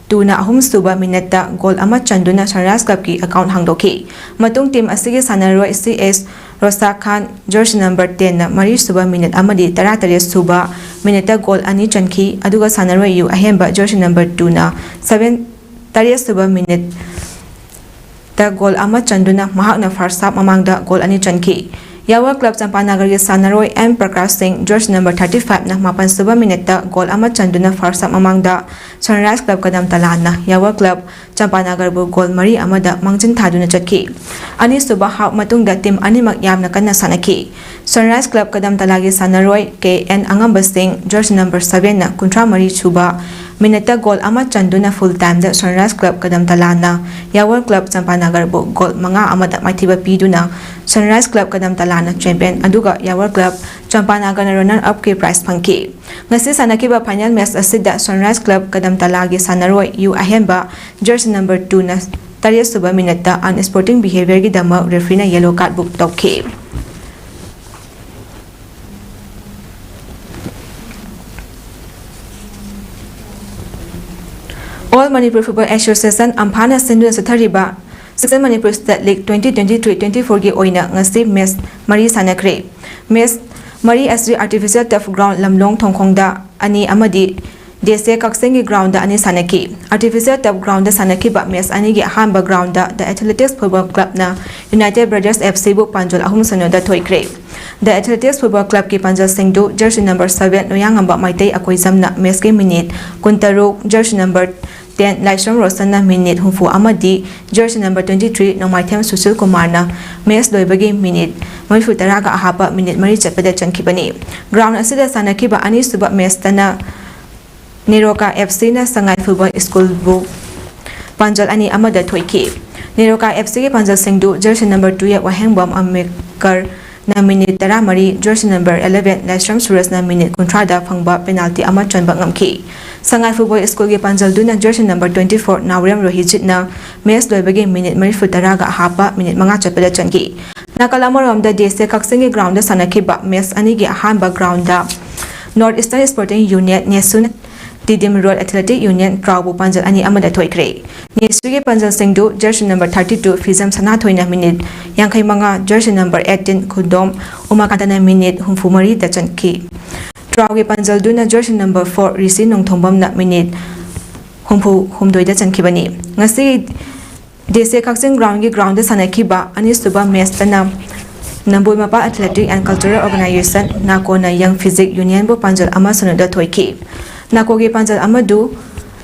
ꯇꯨꯅ ꯑꯍꯨꯝꯁꯨꯕ minuteꯇ goal ꯑꯃ ꯆꯟꯗꯨꯅ Sunrise Clubꯀꯤ account ꯍꯥꯡꯗꯣꯛꯈꯤ꯫ ꯃꯇꯨꯡ team ꯑꯁꯤꯒꯤ ꯁꯥꯟꯅꯔꯣꯏ ꯁꯤ ꯑꯦꯁ ꯔꯣꯁꯥ ꯈꯥꯟ, jersey number tenꯅ ꯃꯔꯤꯁꯨꯕ minute ꯑꯃꯗꯤ ꯇꯔꯥꯇꯔꯦꯠ ꯁꯨꯕ minuteꯇ goal ꯑꯅꯤ ꯆꯟꯈꯤ, ꯑꯗꯨꯒ ꯁꯥꯟꯅꯔꯣꯏ ꯌꯨ ꯑꯍꯦꯟꯕ, jersey number twoꯅ seven, ꯇꯔꯦꯠ ꯁꯨꯕ minuteꯇ goal ꯑꯃ ꯆꯟꯗꯨꯅ ꯃꯍꯥꯛꯅ first half ꯃꯃꯥꯡꯗ goal ꯑꯅꯤ ꯆꯟꯈꯤ꯫ ꯌꯥꯋꯜ Club ꯆꯝꯄꯥꯅꯒꯔꯒꯤ ꯁꯥꯟꯅꯔꯣꯏ ꯑꯦꯝ ꯄ꯭ꯔꯀꯥꯁ ꯁꯤꯡ, jersey number thirty fiveꯅ ꯃꯥꯄꯟ ꯁꯨꯕ minuteꯇ goal ꯑꯃ ꯆꯟꯗꯨꯅ first half ꯃꯃꯥꯡꯗ Sunrise Club ꯀꯗꯝꯇꯂꯥꯅ ꯌꯥꯋꯜ Club ꯆꯝꯄꯥꯅꯒꯔꯕꯨ goal ꯃꯔꯤ ꯑꯃꯗ ꯃꯥꯡꯖꯤꯟ ꯊꯥꯗꯨꯅ ꯆꯠꯈꯤ꯫ ꯑꯅꯤꯁꯨꯕ half ꯃꯇꯨꯡꯗ team ꯑꯅꯤꯃꯛ ꯌꯥꯝꯅ ꯀꯟꯅ ꯁꯥꯟꯅꯈꯤ꯫ Sunrise Club ꯀꯗꯝꯇꯂꯥꯒꯤ ꯁꯥꯟꯅꯔꯣꯏ ꯀꯦ ꯑꯦꯟ ꯑꯉꯝꯕ ꯁꯤꯡ, jersey number sevenꯅ ꯀꯨꯟꯊ꯭ꯔꯥ ꯃꯔꯤ ꯁꯨꯕ minuteꯇ goal ꯑꯃ ꯆꯟꯗꯨꯅ full timeꯗ Sunrise Club ꯀꯗꯝꯇꯂꯥꯅ ꯌꯥꯋꯜ Club ꯆꯝꯄꯥꯅꯒꯔꯕꯨ goal ꯃꯉꯥ ꯑꯃꯗ ꯃꯥꯏꯊꯤꯕ ꯄꯤꯗꯨꯅ Sunrise Club ꯀꯗꯝꯇꯂꯥꯅ champion, ꯑꯗꯨꯒ ꯌꯥꯋꯜ Club ꯆꯝꯄꯥꯅꯒꯔꯅ runner upꯀꯤ prize ꯐꯪꯈꯤ꯫ ꯉꯁꯤ ꯁꯥꯟꯅꯈꯤꯕ final match ꯑꯁꯤꯗ Sunrise Club ꯀꯗꯝꯇꯂꯥꯒꯤ ꯁꯥꯟꯅꯔꯣꯏ ꯌꯨ ꯑꯍꯦꯟꯕ, jersey number twoꯅ ꯇꯔꯦꯠ ꯁꯨꯕ minuteꯇ unsporting behaviourꯒꯤꯗꯃꯛ refereeꯅ yellow card book ꯇꯧꯈꯤ꯫ All Manipur Football Association, ꯑꯝꯐꯥꯅ ꯁꯤꯟꯗꯨꯅ ꯆꯠꯊꯔꯤꯕ Sixteen Manipur State League twenty twenty-three twenty-fourꯒꯤ ꯑꯣꯏꯅ ꯉꯁꯤ ꯃꯦꯆ ꯃꯔꯤ ꯁꯥꯟꯅꯈ꯭ꯔꯦ꯫ ꯃꯦꯆ ꯃꯔꯤ ꯑꯁꯤ Artificial Turf Ground ꯂꯝꯂꯣꯡ ꯊꯣꯡꯈꯣꯡꯗ ꯑꯅꯤ ꯑꯃꯗꯤ ꯗꯦꯁꯦ ꯀꯛꯆꯤꯡꯒꯤ groundꯗ ꯑꯅꯤ ꯁꯥꯟꯅꯈꯤ꯫ Artificial Turf Groundꯗ ꯁꯥꯟꯅꯈꯤꯕ ꯃꯦꯆ ꯑꯅꯤꯒꯤ ꯑꯍꯥꯟꯕ groundꯗ The Athletics Football Clubꯅ United Brothers FCꯕꯨ ꯄꯥꯟꯖꯜ ꯑꯍꯨꯝ ꯁꯤꯅꯣꯗ ꯊꯣꯏꯈ꯭ꯔꯦ꯫ The Athletics Football Clubꯀꯤ ꯄꯥꯟꯖꯜꯁꯤꯡꯗꯨ jersey number seven ꯅꯣꯌꯥꯉꯝꯕ ꯃꯩꯇꯩ ꯑꯀꯣꯏꯖꯝꯅ ꯃꯦꯆꯀꯤ ꯃꯤꯅꯤꯠ ꯀꯨꯟꯇꯔꯨꯛ, jersey number ten ꯂꯥꯏꯁ꯭ꯔꯝ ꯔꯣꯁꯟꯅ ꯃꯤꯅꯤꯠ ꯍꯨꯝꯐꯨ ꯑꯃꯗꯤ jersey number twenty-three ꯅꯣꯡꯃꯥꯏꯊꯦꯝ ꯁꯨꯁꯤꯜ ꯀꯨꯃꯥꯔꯅ ꯃꯦꯆ ꯂꯣꯏꯕꯒꯤ ꯃꯤꯅꯤꯠ ꯃꯔꯤꯐꯨ ꯇꯔꯥꯒ ꯑꯍꯥꯞꯄ ꯃꯤꯅꯤꯠ ꯃꯔꯤ ꯆꯠꯄꯗ ꯆꯟꯈꯤꯕꯅꯤ꯫ Ground ꯑꯁꯤꯗ ꯁꯥꯟꯅꯈꯤꯕ ꯑꯅꯤꯁꯨꯕ ꯃꯦꯆꯇꯅ ꯅꯦꯔꯣꯀꯥ FCꯅ ꯁꯉꯥꯏ ꯐꯨꯠꯕꯣꯜ ꯁ꯭ꯀꯨꯜꯕꯨ ꯄꯥꯟꯖꯜ ꯑꯅꯤ ꯑꯃꯗ ꯊꯣꯏꯈꯤ꯫ ꯅꯦꯔꯣꯀꯥ FCꯒꯤ ꯄꯥꯟꯖꯜꯁꯤꯡꯗꯨ jersey number twelve ꯋꯥꯍꯦꯡꯕꯝ ꯑꯝꯕꯦꯗꯀꯔꯅ ꯃꯤꯅꯤꯠ ꯇꯔꯥꯃꯔꯤ, jersey number eleven ꯂꯥꯏꯁ꯭ꯔꯝ ꯁꯨꯔꯖꯅ ꯃꯤꯅꯤꯠ ꯀꯨꯟꯊ꯭ꯔꯥꯗ ꯐꯪꯕ penalty ꯑꯃ ꯆꯟꯕ ꯉꯝꯈꯤ꯫ ꯁꯉꯥꯏ ꯐꯨꯠꯕꯣꯜ ꯁ꯭ꯀꯨꯜꯒꯤ ꯄꯥꯟꯖꯜꯗꯨꯅ jersey number twenty-four ꯅꯥꯎꯔꯦꯝ ꯔꯣꯍꯤꯖꯤꯠꯅ ꯃꯦꯆ ꯂꯣꯏꯕꯒꯤ ꯃꯤꯅꯤꯠ ꯃꯔꯤꯐꯨ ꯇꯔꯥꯒ ꯍꯥꯞꯄ ꯃꯤꯅꯤꯠ ꯃꯉꯥ ꯆꯠꯄꯗ ꯆꯟꯈꯤ꯫ ꯅꯥꯀꯜ ꯑꯃꯔꯣꯝꯗ ꯗꯦꯁꯦ ꯀꯛꯆꯤꯡꯒꯤ groundꯗ ꯁꯥꯟꯅꯈꯤꯕ ꯃꯦꯆ ꯑꯅꯤꯒꯤ ꯑꯍꯥꯟꯕ groundꯗ North Eastern Sporting Unit, ꯅꯦꯁꯨꯅ ꯇꯤꯗꯤꯝ ꯔꯣꯗ Athletic Union ꯇ꯭ꯔꯥꯎꯕꯨ ꯄꯥꯟꯖꯜ ꯑꯅꯤ ꯑꯃꯗ ꯊꯣꯏꯈ꯭ꯔꯦ꯫ ꯅꯦꯁꯨꯒꯤ ꯄꯥꯟꯖꯜꯁꯤꯡꯗꯨ jersey number thirty-two ꯐꯤꯖꯝ ꯁꯅꯥꯊꯣꯏꯅ ꯃꯤꯅꯤꯠ ꯌꯥꯡꯈꯩ ꯃꯉꯥ, jersey number eighteen ꯈꯨꯗꯣꯝ ꯎꯃꯥꯀꯥꯟꯇꯅ ꯃꯤꯅꯤꯠ ꯍꯨꯝꯐꯨ ꯃꯔꯤꯗ ꯆꯟꯈꯤ꯫ ꯇ꯭ꯔꯥꯎꯒꯤ ꯄꯥꯟꯖꯜꯗꯨꯅ jersey number four Rishi Nongthombam minute ꯍꯨꯝꯐꯨ ꯍꯨꯝꯗꯣꯏꯗ ꯆꯟꯈꯤꯕꯅꯤ꯫ ꯉꯁꯤ ꯗꯦꯁꯦ ꯀꯛꯆꯤꯡ groundꯒꯤ groundꯗ ꯁꯥꯟꯅꯈꯤꯕ ꯑꯅꯤꯁꯨꯕ ꯃꯦꯆꯇꯅ ꯅꯝꯕꯣꯜ ꯃꯄꯥꯜ Athletic and Cultural Organisation, ꯅꯥꯀꯣꯅ Young Physique Unionꯕꯨ ꯄꯥꯟꯖꯜ ꯑꯃ ꯁꯤꯅꯣꯗ ꯊꯣꯏꯈꯤ꯫ ꯅꯥꯀꯣꯒꯤ ꯄꯥꯟꯖꯜ ꯑꯃꯗꯨ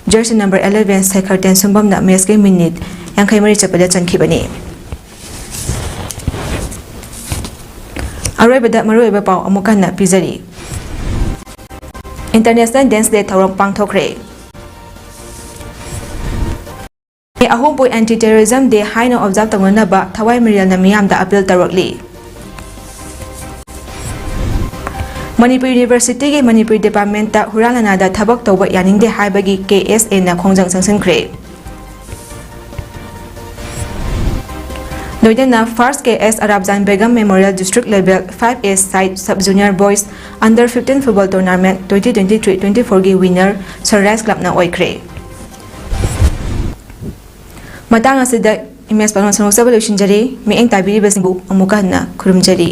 jersey number eleven ꯁꯦꯈꯔ ꯇꯦꯟꯁꯨꯝꯕꯝꯅ ꯃꯦꯆꯀꯤ ꯃꯤꯅꯤꯠ ꯌꯥꯡꯈꯩ ꯃꯔꯤ ꯆꯠꯄꯗ ꯆꯟꯈꯤꯕꯅꯤ꯫ ꯑꯔꯣꯏꯕꯗ ꯃꯔꯨꯑꯣꯏꯕ ꯄꯥꯎ ꯑꯃꯨꯛ ꯍꯟꯅ ꯄꯤꯖꯔꯤ꯫ International Dance Day ꯊꯧꯔꯝ ꯄꯥꯡꯊꯣꯛꯈ꯭ꯔꯦ꯫ ꯃꯦ ꯑꯍꯨꯝꯕꯨ Anti Terrorism Day ꯍꯥꯏꯅ observe ꯇꯧꯅꯅꯕ ꯊꯋꯥꯏ ꯃꯤꯔꯦꯜꯅ ꯃꯤꯌꯥꯝꯗ appeal ꯇꯧꯔꯛꯂꯤ꯫ ꯃꯅꯤꯄꯨꯔ Universityꯒꯤ ꯃꯅꯤꯄꯨꯔꯤ departmentꯇ ꯍꯨꯔꯥꯟ ꯂꯥꯟꯅꯥꯗ ꯊꯕꯛ ꯇꯧꯕ ꯌꯥꯅꯤꯡꯗꯦ ꯍꯥꯏꯕꯒꯤ KSAꯅ ꯈꯣꯡꯖꯪ ꯆꯪꯁꯤꯟꯈ꯭ꯔꯦ꯫ ꯂꯣꯏꯅꯅ first KS Arabjan Begum Memorial District Level five A Side Sub Junior Boys Under fifteen Football Tournament twenty twenty-three twenty-fourꯒꯤ winner Sunrise Clubꯅ ꯑꯣꯏꯈ꯭ꯔꯦ꯫ ꯃꯇꯥꯡ ꯑꯁꯤꯗ ꯏꯃꯦꯖ ꯄꯥꯎꯅ ꯁꯟꯗꯣꯛꯆꯕ ꯂꯣꯏꯁꯤꯟꯖꯔꯦ꯫ ꯃꯤꯠꯌꯦꯡ ꯇꯥꯕꯤꯔꯤꯕꯁꯤꯡꯕꯨ ꯑꯃꯨꯛꯀ ꯍꯟꯅ ꯈꯨꯔꯨꯝꯖꯔꯤ꯫